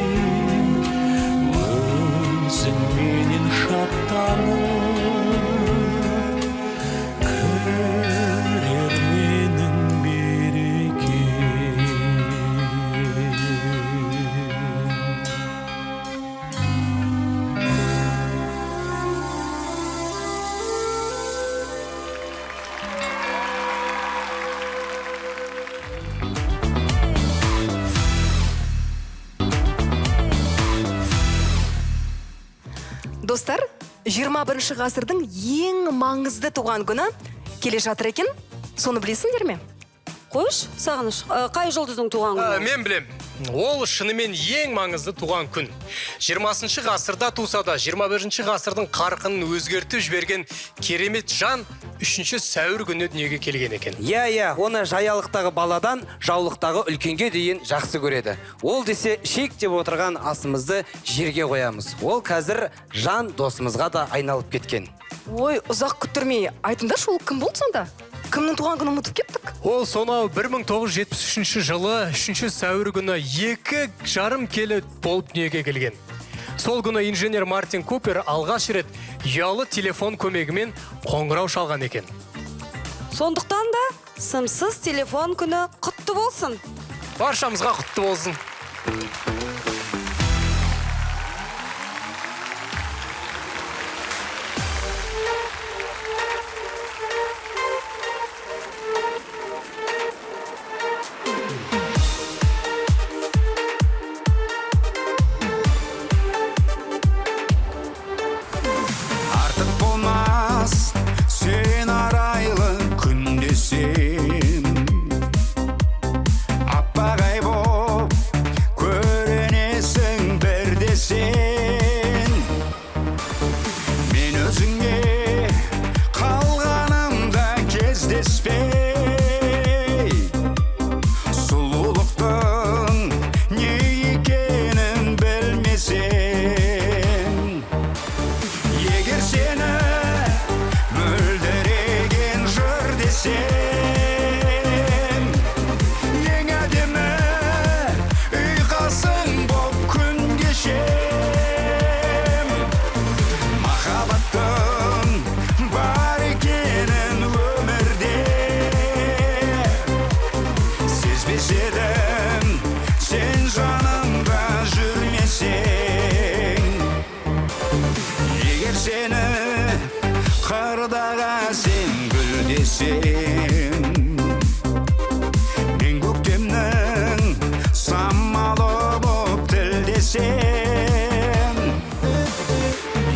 Өзіңменен шаттанып кірер менің берекем. Достар, 21 ғасырдың ең маңызды туған күні келе жатыр екен. Соны білесіңдер ме? Қойш, Сағыныш, қай жұлдыздың туған күні? Мен білем. Ол шынымен ең маңызды туған күн. 20 ғасырда туса да, 21 ғасырдың қарқынын өзгертіп жіберген керемет жан 3 сәуір күні дүниеге келген екен. Иә, иә, оны жаялықтағы баладан жаулықтағы үлкенге дейін жақсы көреді. Ол десе шек деп отырған асымызды жерге қоямыз. Ол қазір жан досымызға да айналып кеткен. Ой, ұзақ күттірмей, айтыңдаршы, ол кім болды сонда? Кімнің туған күнін ұмытып кеттік? Ол сонау 1973 жылы 3 сәуір күні 2,5 келі болып дүниеге келген. Сол күні инженер Мартин Купер алғаш рет ұялы телефон көмегімен қоңырау шалған екен. Сондықтан да сымсыз телефон күні құтты болсын. Баршамызға құтты болсын. Артық болмас сен арайлы күн десем, аппақ боп көрінесің бір десен. Мен өзіңе қалғанымда кездеспей, сұлулықтың не екенін білмесем. Егер сені мөлдіреген жыр десем, ең әдемі ұйқасың боп күн кешем. Махаббаттың бар екенін өмірде сезбес едім, сен жанымда жүрмесең. Егер сені қырдағы әсем гүл десем, мен көктемнің самалы боп тілдесем.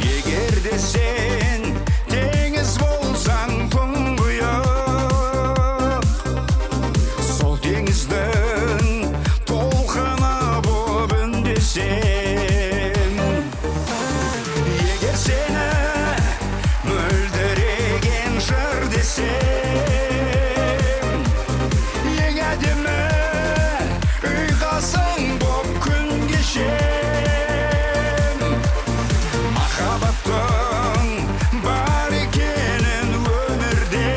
Егер де сен теңіз болсаң тұңғиық, сол теңіздің толқыны боп үндесем. Егер сені мөлдіреген жыр десем, ең әдемі ұйқасың боп күн кешем. Махаббаттың бар екенін өмірде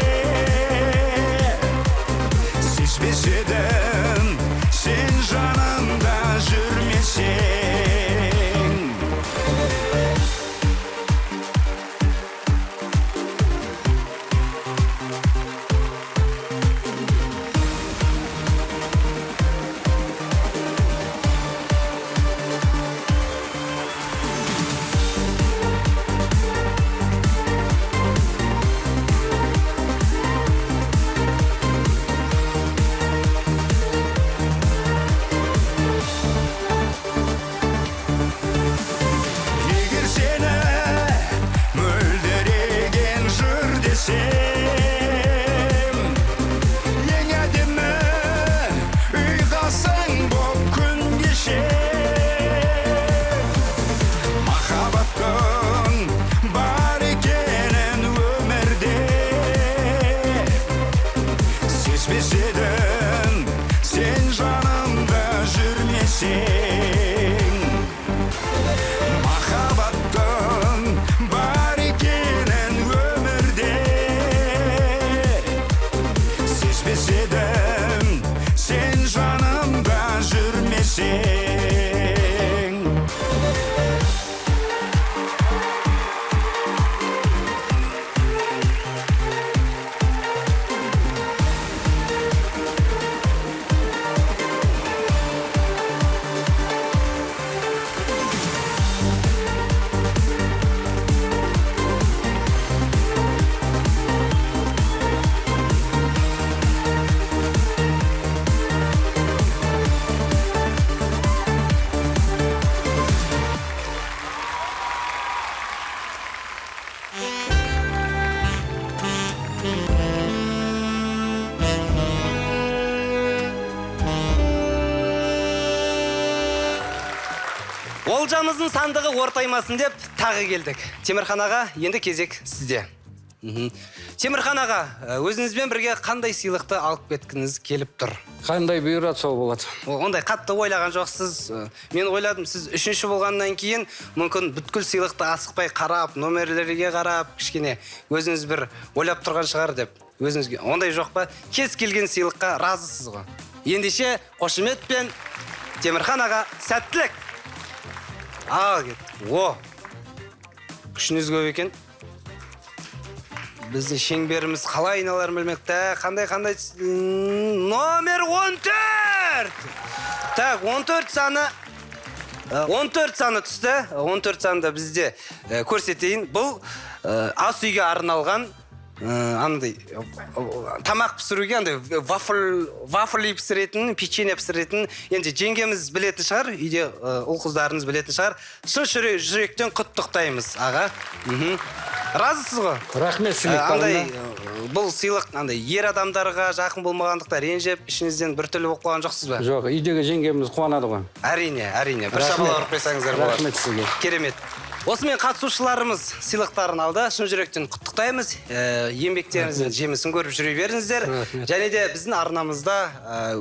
сезбес едім, сен жанымда жүрмесең. Егер сені мөлдіреген жыр десем, ең әдемі ұйқасың боп күн кешем. Махаббаттың бар екенін өмірде сезбес едім, сен жанымда жүрмесең. Махаббаттың бар екенін өмірде сезбес едім, сен жанымда жүрмесең. Олжамыздың сандығы ортаймасын деп тағы келдік. Темірхан аға, енді кезек сізде. Темірхан аға, өзіңізбен бірге қандай сыйлықты алып кеткіңіз келіп тұр? Қандай бұйырады, сол болады. Ондай қатты ойлаған жоқсыз. Мен ойладым, сіз үшінші болғаннан кейін мүмкін бүткіл сыйлықты асықпай қарап, номерлерге қарап, кішкене өзіңіз бір ойлап тұрған шығар деп. Өзіңізге ондай жоқ па? Кез келген сыйлыққа разысыз ғой. Ендеше қошеметпен Темірхан аға, сәттілік. Ал кеттік. О, күшіңіз көп екен. Біздің шеңберіміз қалай айналарын білмек. Қандай қандай номер 14. Так, 14 саны 14 саны түсті. 14 санды бізде көрсетейін. Бұл ас үйге арналған андай тамақ пісіруге андай вафли пісіретін, печенье пісіретін. Енді жеңгеміз білетін шығар, үйде ұл қыздарыңыз білетін шығар. Шын жүректен құттықтаймыз, аға. Разысыз ғой? Рахмет сыйлықтарына. Андай, бұл сыйлық андай ер адамдарға жақын болмағандықтан ренжіп, ішіңізден біртүрлі болып қалған жоқсыз ба? Жоқ, үйдегі жеңгеміз қуанады ғой. Әрине, әрине. Бір Рахмет. шапалақ ұрып қойсаңыздар болады. Рахмет сізге. Керемет. Осымен қатысушыларымыз сыйлықтарын алды. Шын жүректен құттықтаймыз. Еңбектеріңіздің жемісін көріп жүре беріңіздер. Және де біздің арнамызда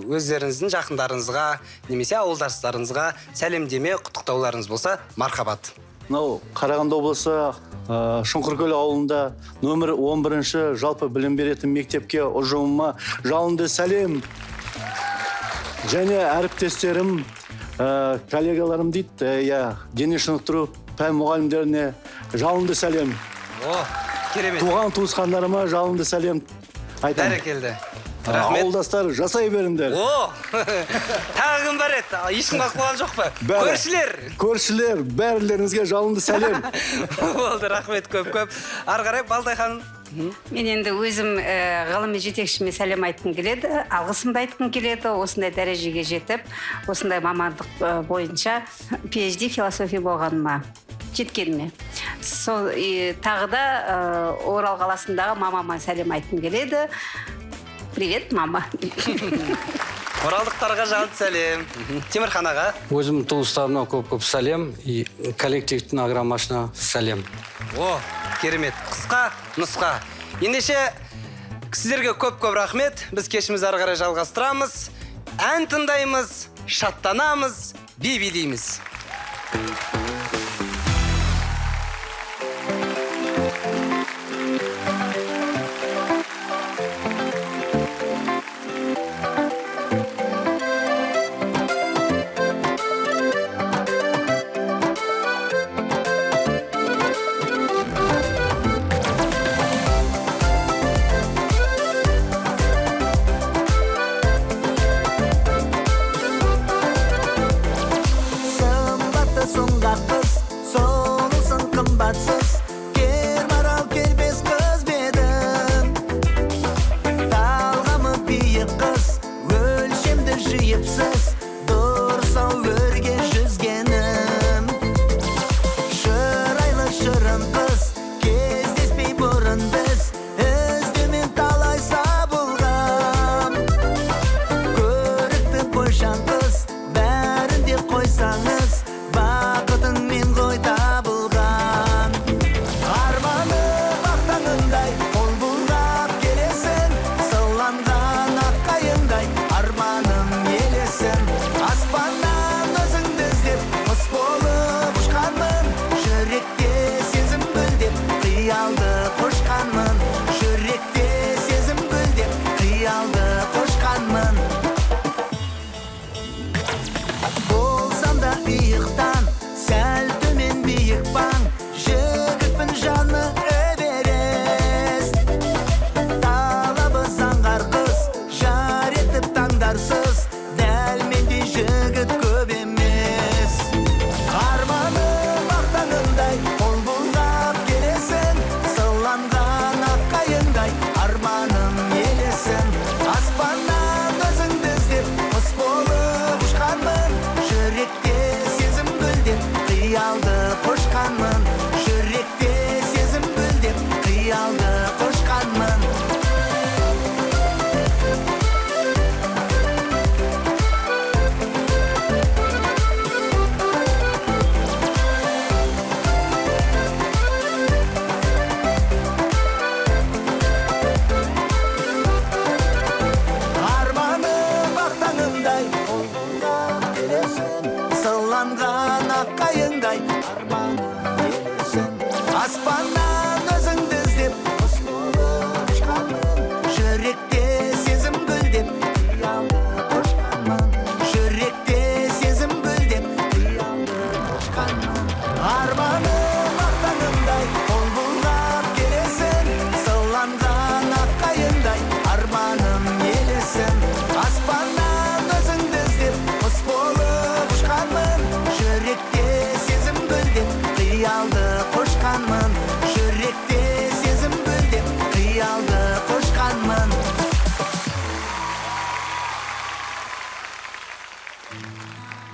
өздеріңіздің жақындарыңызға немесе ауылдастарыңызға сәлемдеме, құттықтауларыңыз болса, мархабат. Мынау Қарағанды облысы Шұңқыркөл ауылында нөмір 11-ші жалпы білім беретін мектепке ұжымыма жалынды сәлем. Және әріптестерім, коллегаларым дейді, иә, дене шынықтыру пән мұғалімдеріне жалынды сәлем. О, керемет. Туған туысқандарыма жалынды сәлем айтамын. Бәрекелді. Рахмет. Ауылдастар, жасай беріңдер. О, тағы кім бар еді? Ешкім қалып қойған жоқ па? Бәрі. Көршілер. Көршілер, бәрілеріңізге жалынды сәлем. Болды, рахмет көп-көп. Ары қарай Балтай ханым. Мен енді өзім ғылыми жетекшіме сәлем айтқым келеді, алғысымды айтқым келеді. Осындай дәрежеге жетіп, осындай мамандық бойынша PhD философия болғаныма, жеткеніме. Сол, тағы да Орал қаласындағы мамама сәлем айтқым келеді. Привет, мама. Оралдықтарға жалынды сәлем. Темірхан аға. Өзімнің туыстарыма көп-көп сәлем и коллективтің агромашина сәлем. О, керемет. Қысқа нұсқа. Ендеше сіздерге көп-көп рахмет. Біз кешімізді ары қарай жалғастырамыз. Ән тыңдаймыз, шаттанамыз, би билейміз. Сымбатты сұңғақ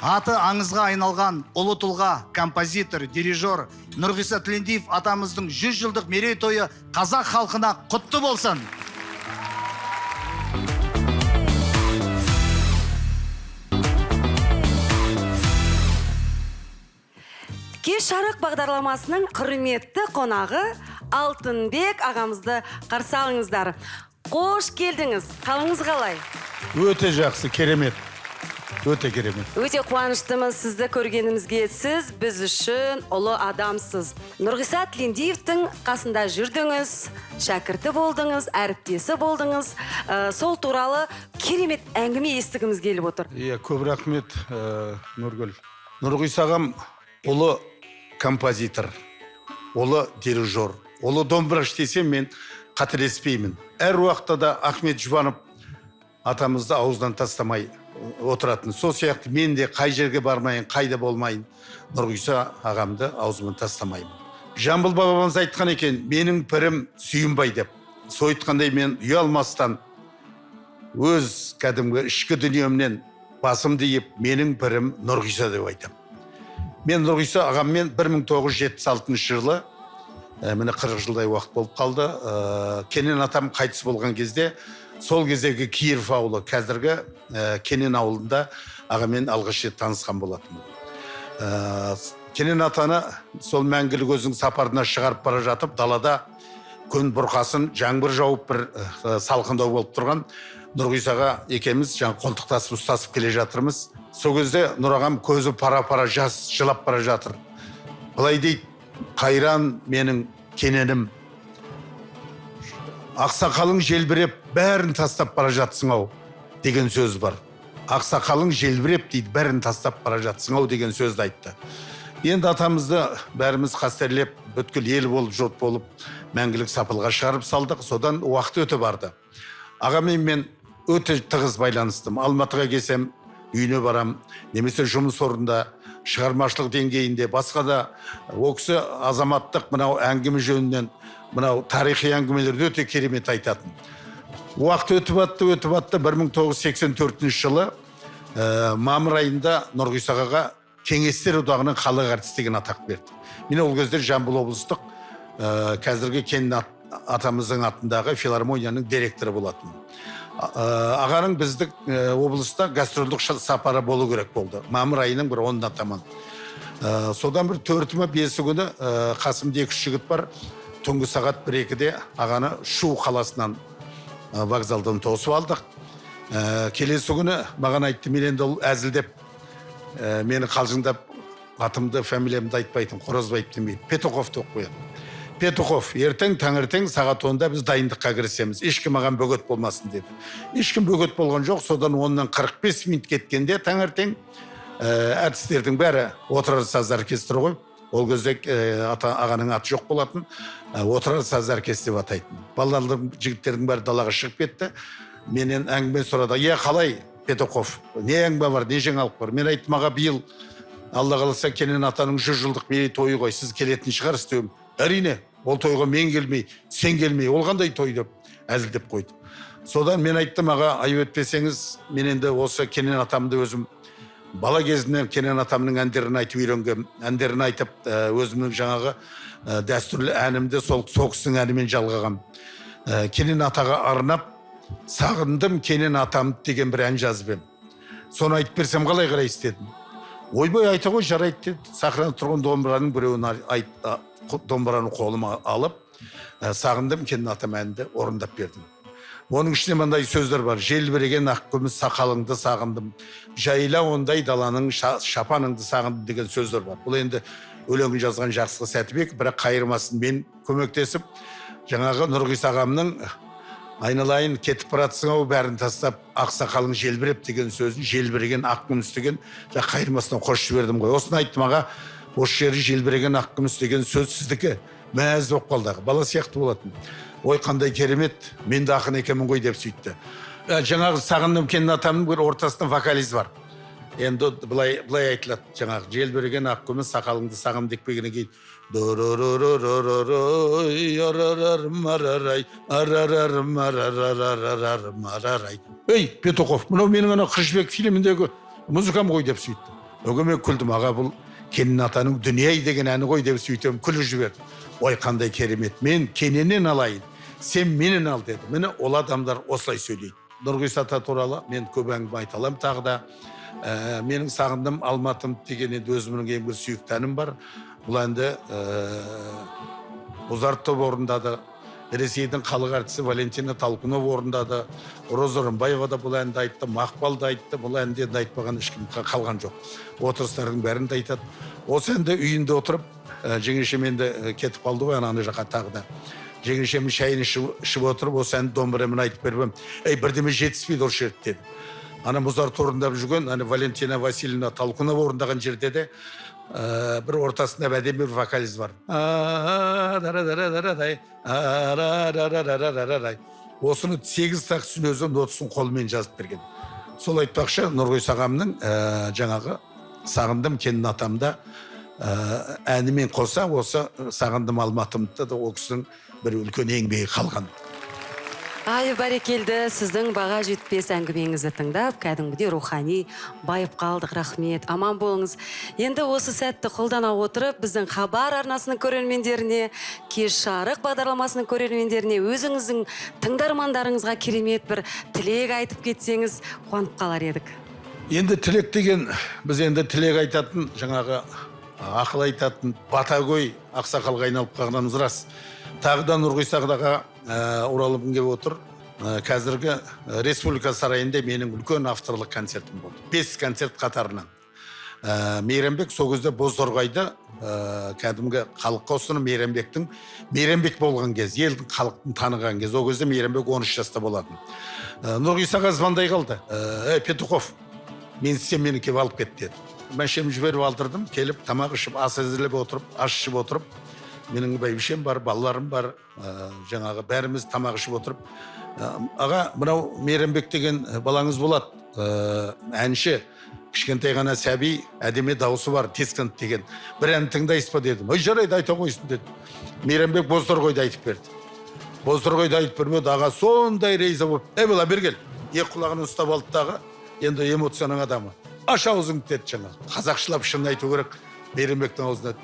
Аты аңызға айналған ұлы тұлға, композитор, дирижер Нұрғиса Тілендиев атамыздың 100 жылдық мерейтойы қазақ халқына құтты болсын. Кеш жарық бағдарламасының құрметті қонағы Алтынбек ағамызды қарсы алыңыздар. Қош келдіңіз. Қалыңыз қалай? Өте жақсы, керемет. Өте керемет. Өте қуаныштымыз сізді көргенімізге. Сіз біз үшін ұлы адамсыз. Нұрғиса Тілендиевтің қасында жүрдіңіз, шәкірті болдыңыз, әріптесі болдыңыз. Сол туралы керемет әңгіме естігіміз келіп отыр. Иә, көп рахмет, Нұргүл. Нұрғиса ағам ұлы композитор, ұлы дирижер, ұлы домбырашы десем мен қателеспеймін. Әр уақытта да Ахмет Жұбанов атамызды аузынан тастамай отыратын. Сол сияқты мен де қай жерге бармайын, қайда болмайын, Нұрғиса ағамды аузымнан тастамаймын. Жамбыл бабамыз айтқан екен, менің пірім Сүйінбай деп. Сол айтқандай мен ұялмастан өз кәдімгі ішкі дүниемнен басымды иіп, менің пірім Нұрғиса деп айтамын. Мен Нұрғиса ағаммен 1976 жылы, міне 40 жылдай уақыт болып қалды, Кенен атам қайтыс болған кезде, сол кездегі Киров ауылы, қазіргі Кенен ауылында ағамен алғаш рет танысқан болатынмын. Кенен атаны сол мәңгілік өзінің сапарына шығарып бара жатып, далада күн бұрқасын, жаңбыр жауып бір салқындау болып тұрған Нұрғисаға екеуміз жаңа қолтықтасып ұстасып келе жатырмыз. Сол кезде Нұр ағам көзі пара-пара жас жылап бара жатыр. Былай дейді: қайран менің Кененім, ақсақалың желбіреп бәрін тастап бара жатсың ау деген сөз бар. Ақсақалың желбіреп дейді, бәрін тастап бара жатсың ау деген сөзді айтты. Енді атамызды бәріміз қастерлеп, бүткіл ел болып, жұрт болып мәңгілік сапылға шығарып салдық. Содан уақыт өте барды. Ағамен мен өте тығыз байланыстым. Алматыға келсем үйіне барам, немесе жұмыс орнында, шығармашылық деңгейінде, басқа да ол кісі азаматтық мынау әңгіме жөнінен, мынау тарихи әңгімелерді өте керемет айтатын. Уақыт өтіп атты, өтіп атты. 1984 жылы мамыр айында Нұрғиса ағаға Кеңестер Одағының халық әртісі деген атақ берді. Мен ол кезде Жамбыл облыстық қазіргі Кенен атамыздың атындағы филармонияның директоры болатынмын. Ағаның біздің облыста гастрольдік сапары болу керек болды. Мамыр айының бір 10-на таман. Содан бір 4-і ме 5-і күні қасымда 2-3 жігіт бар. Түнгі сағат 1-2-де ағаны Шу қаласынан вокзалдан тосып алдық. Келесі күні маған айтты, мен енді ол әзілдеп, мені қалжыңдап, атымды, фамилиямды айтпайтын, Қоразбаев демейді, Петухов деп қояды. Петухов, ертең таңертең сағат 10-да біз дайындыққа кірісеміз. Ешкім маған бөгет болмасын деді. Ешкім бөгет болған жоқ. Содан 10-нан 45 минут кеткенде таңертең әртістердің бәрі Отырар саз оркестрі ғой. Ол кезде ағаның аты жоқ болатын. Отырар саз оркестрі деп атайтын. Балалардың, жігіттердің бәрі далаға шығып кетті. Менен әңгіме сұрады. Е, қалай, Петухов, не әңгіме бар, не жаңалық бар? Мен айттым, аға, биыл Алла қаласа Кенен атаның 100 жылдық мерейтойы ғой, сіз келетін шығарсыз дедім. Әрине, ол тойға мен келмей, сен келмей, ол қандай той деп әзілдеп қойды. Содан мен айттым, аға, айып етпесеңіз, мен енді осы Кенен атамды өзім бала кезімнен Кенен атамның әндерін айтып үйренгем, әндерін айтып, өзімнің жаңағы дәстүрлі әнімді сол кісінің әнімен жалғағам. Кенен атаға арнап сағындым Кенен атам деген бір ән жазып ем. Соны айтып берсем қалай қарайсыз дедім. Ойбай, айта ғой, жарайды деді. Сахнада тұрған домбыраның біреуін домбыраны қолыма алып, сағындым Кенен атам әнді орындап бердім. Оның ішінде мындай сөздер бар. Желбіреген ақ күміс сақалыңды сағындым, жайла ондай даланың шапаныңды сағындым деген сөздер бар. Бұл енді өлеңін жазған Жақсылық Сәтібек, бірақ қайырмасын мен көмектесіп, жаңағы Нұрғиса ағамның айналайын кетіп баратсың ау бәрін тастап ақ сақалың желбіреп деген сөзін желбіреген ақ күміс деген қайырмасынан қосып жібердім ғой. Осыны айттым, аға, осы жері желбіреген ақ күміс деген сөз сіздікі. Мәз болып қалды аға, бала сияқты болатын. Ой, қандай керемет, мен де ақын екенмін ғой деп сөйтті. Жаңағы сағындым Кенен атамның бір ортасында вокализ бар. Енді былай айтылады, жаңағы желбіреген ақ күміс сақалыңды сағындым деп келгеннен кейін Ей, Петухов, мынау менің ана Қыз Жібек фильміндегі музыкам ғой деп сөйтті. Өгеме күлдім, аға, бұл Кенен атаның «Дүние» деген әні ғой деп сөйтем, күліп жіберді. Ой, қандай керемет, мен Кененнен алайын, сен менен ал деді. Міне, ол адамдар осылай сөйлейді. Нұрғиса ата туралы мен көп әңгіме айта аламын тағы да. Менің «Сағындым Алматым» деген енді өзімнің ең бір сүйікті әнім бар. Бұл әнді Музарт тобы орындады. Ресейдің халық әртісі Валентина Толкунова орындады. Роза Рымбаева да бұл әнді айтты, Мақпал да айтты. Бұл әнді енді айтпаған ешкім қалған жоқ. Отырыстардың бәрін де айтады. Осы әнді үйінде отырып, жеңешем енді кетіп қалды ғой ана жаққа тағы да. Жеңешемнің шайын ішіп отырып, осы әнді домбырамен айтып беріп едім. Ей, бірдеме жетіспейді осы жерде деді. Ана Музарт орындап жүрген, ана Валентина Васильевна Толкунова орындаған жерде де бір ортасында әдемі бір вокализ бар. Осыны 8 тактісін өзі нотасын қолымен жазып берген. Сол айтпақшы, Нұрғиса ағамның жаңағы «Сағындым Кенен атамда» әнімен қоса осы «Сағындым Алматымды» да ол кісінің бір үлкен еңбегі қалған. Ай, бәрекелді, сіздің баға жетпес әңгімеңізді тыңдап, кәдімгідей рухани байып қалдық, рахмет, аман болыңыз. Енді осы сәтті қолдана отырып, біздің Хабар арнасының көрермендеріне, Кеш жарық бағдарламасының көрермендеріне, өзіңіздің тыңдармандарыңызға керемет бір тілек айтып кетсеңіз, қуанып қалар едік. Енді тілек деген, біз енді тілек айтатын, жаңағы ақыл айтатын, батагөй ақсақалға айналып қалғанымыз рас. Тағы да Нұрғиса ағаға оралғым келіп отыр. Қазіргі Республика сарайында менің үлкен авторлық концертім болды. 5 концерт қатарынан. Мейрамбек сол кезде Бозторғайды кәдімгі халыққа ұсынып, Мейрамбектің Мейрамбек болған кез, елдің халықтың таныған кез. Ол кезде Мейрамбек 13 жаста болатын. Нұрғиса аға звондай қалды. Ей, Петухов, мен сен мені келіп алып кет деді. Мәшем жіберіп алдырдым, келіп тамақ ішіп, ас әзірлеп отырып, ас ішіп отырып, менің бәйбішем бар, балаларым бар, жаңағы бәріміз тамақ ішіп отырып, аға, мынау Мейрамбек деген балаңыз болады, әнші, кішкентай ғана сәби, әдемі дауысы бар, Тескант деген. Бір ән тыңдайсыз ба дедім. Ой, жарайды, айта қойсын деді. Мейрамбек Бозторғайды айтып берді. Бозторғайды айтып бермеді, аға сондай риза болып, ей бала, бері кел. Екі құлағын ұстап алды дағы, енді эмоцияның адамы. Аш аузыңды деді жаңағы. Қазақшылап шынын айту керек, Мейрамбектің аузына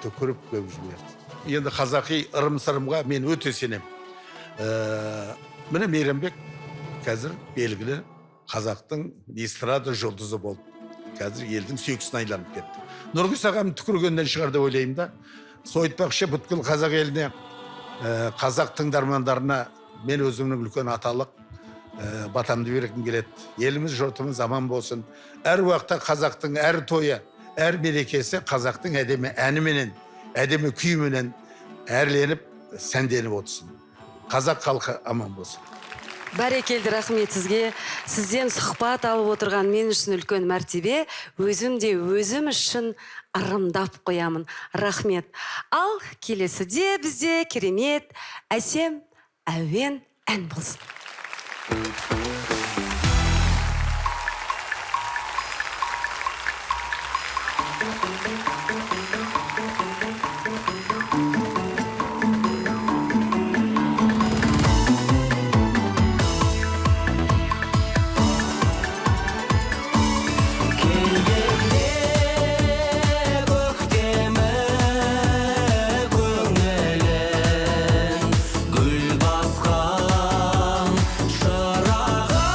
түкіріп қойып жіберді. Енді қазақи ырым-сырымға мен өте сенемін. Міне Мейрамбек қазір белгілі қазақтың эстрада жұлдызы болды. Қазір елдің сүйіктісіне айланып кетті. Нұрғиса ағам түкіргеннен шығар деп ойлаймын да. Сол айтпақшы, бүткіл қазақ еліне, қазақ тыңдармандарына мен өзімнің үлкен аталық батамды бергім келеді. Еліміз, жұртымыз аман болсын. Әр уақытта қазақтың әр тойы, әр мерекесі қазақтың әдемі әніменен, әдемі күйіменен әрленіп, сәнденіп отырсын. Қазақ халқы аман болсын. Бәрекелді, рахмет сізге. Сізден сұхбат алып отырған мен үшін үлкен мәртебе. Өзім де өзім үшін ырымдап қоямын. Рахмет. Ал келесіде бізде керемет әсем әуен ән болсын. Көктемі көңілін гүл басқан шырағым.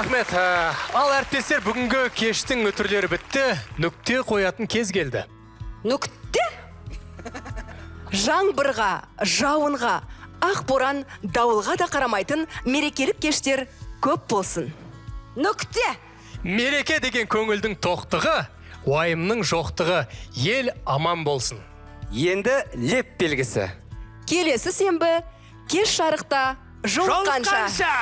Рахмет. Ал әріптестер, бүгінгі кештің үтірлері бітті. Нүкте қоятын кез келді. Нүкте? Жаңбырға, жауынға, ақ боран, дауылға да қарамайтын мерекелік кештер көп болсын. Нүкте! Мереке деген көңілдің тоқтығы, уайымның жоқтығы, ел аман болсын. Енді леп белгісі. Келесі сенбі кеш жарықта жолыққанша. Жолыққанша!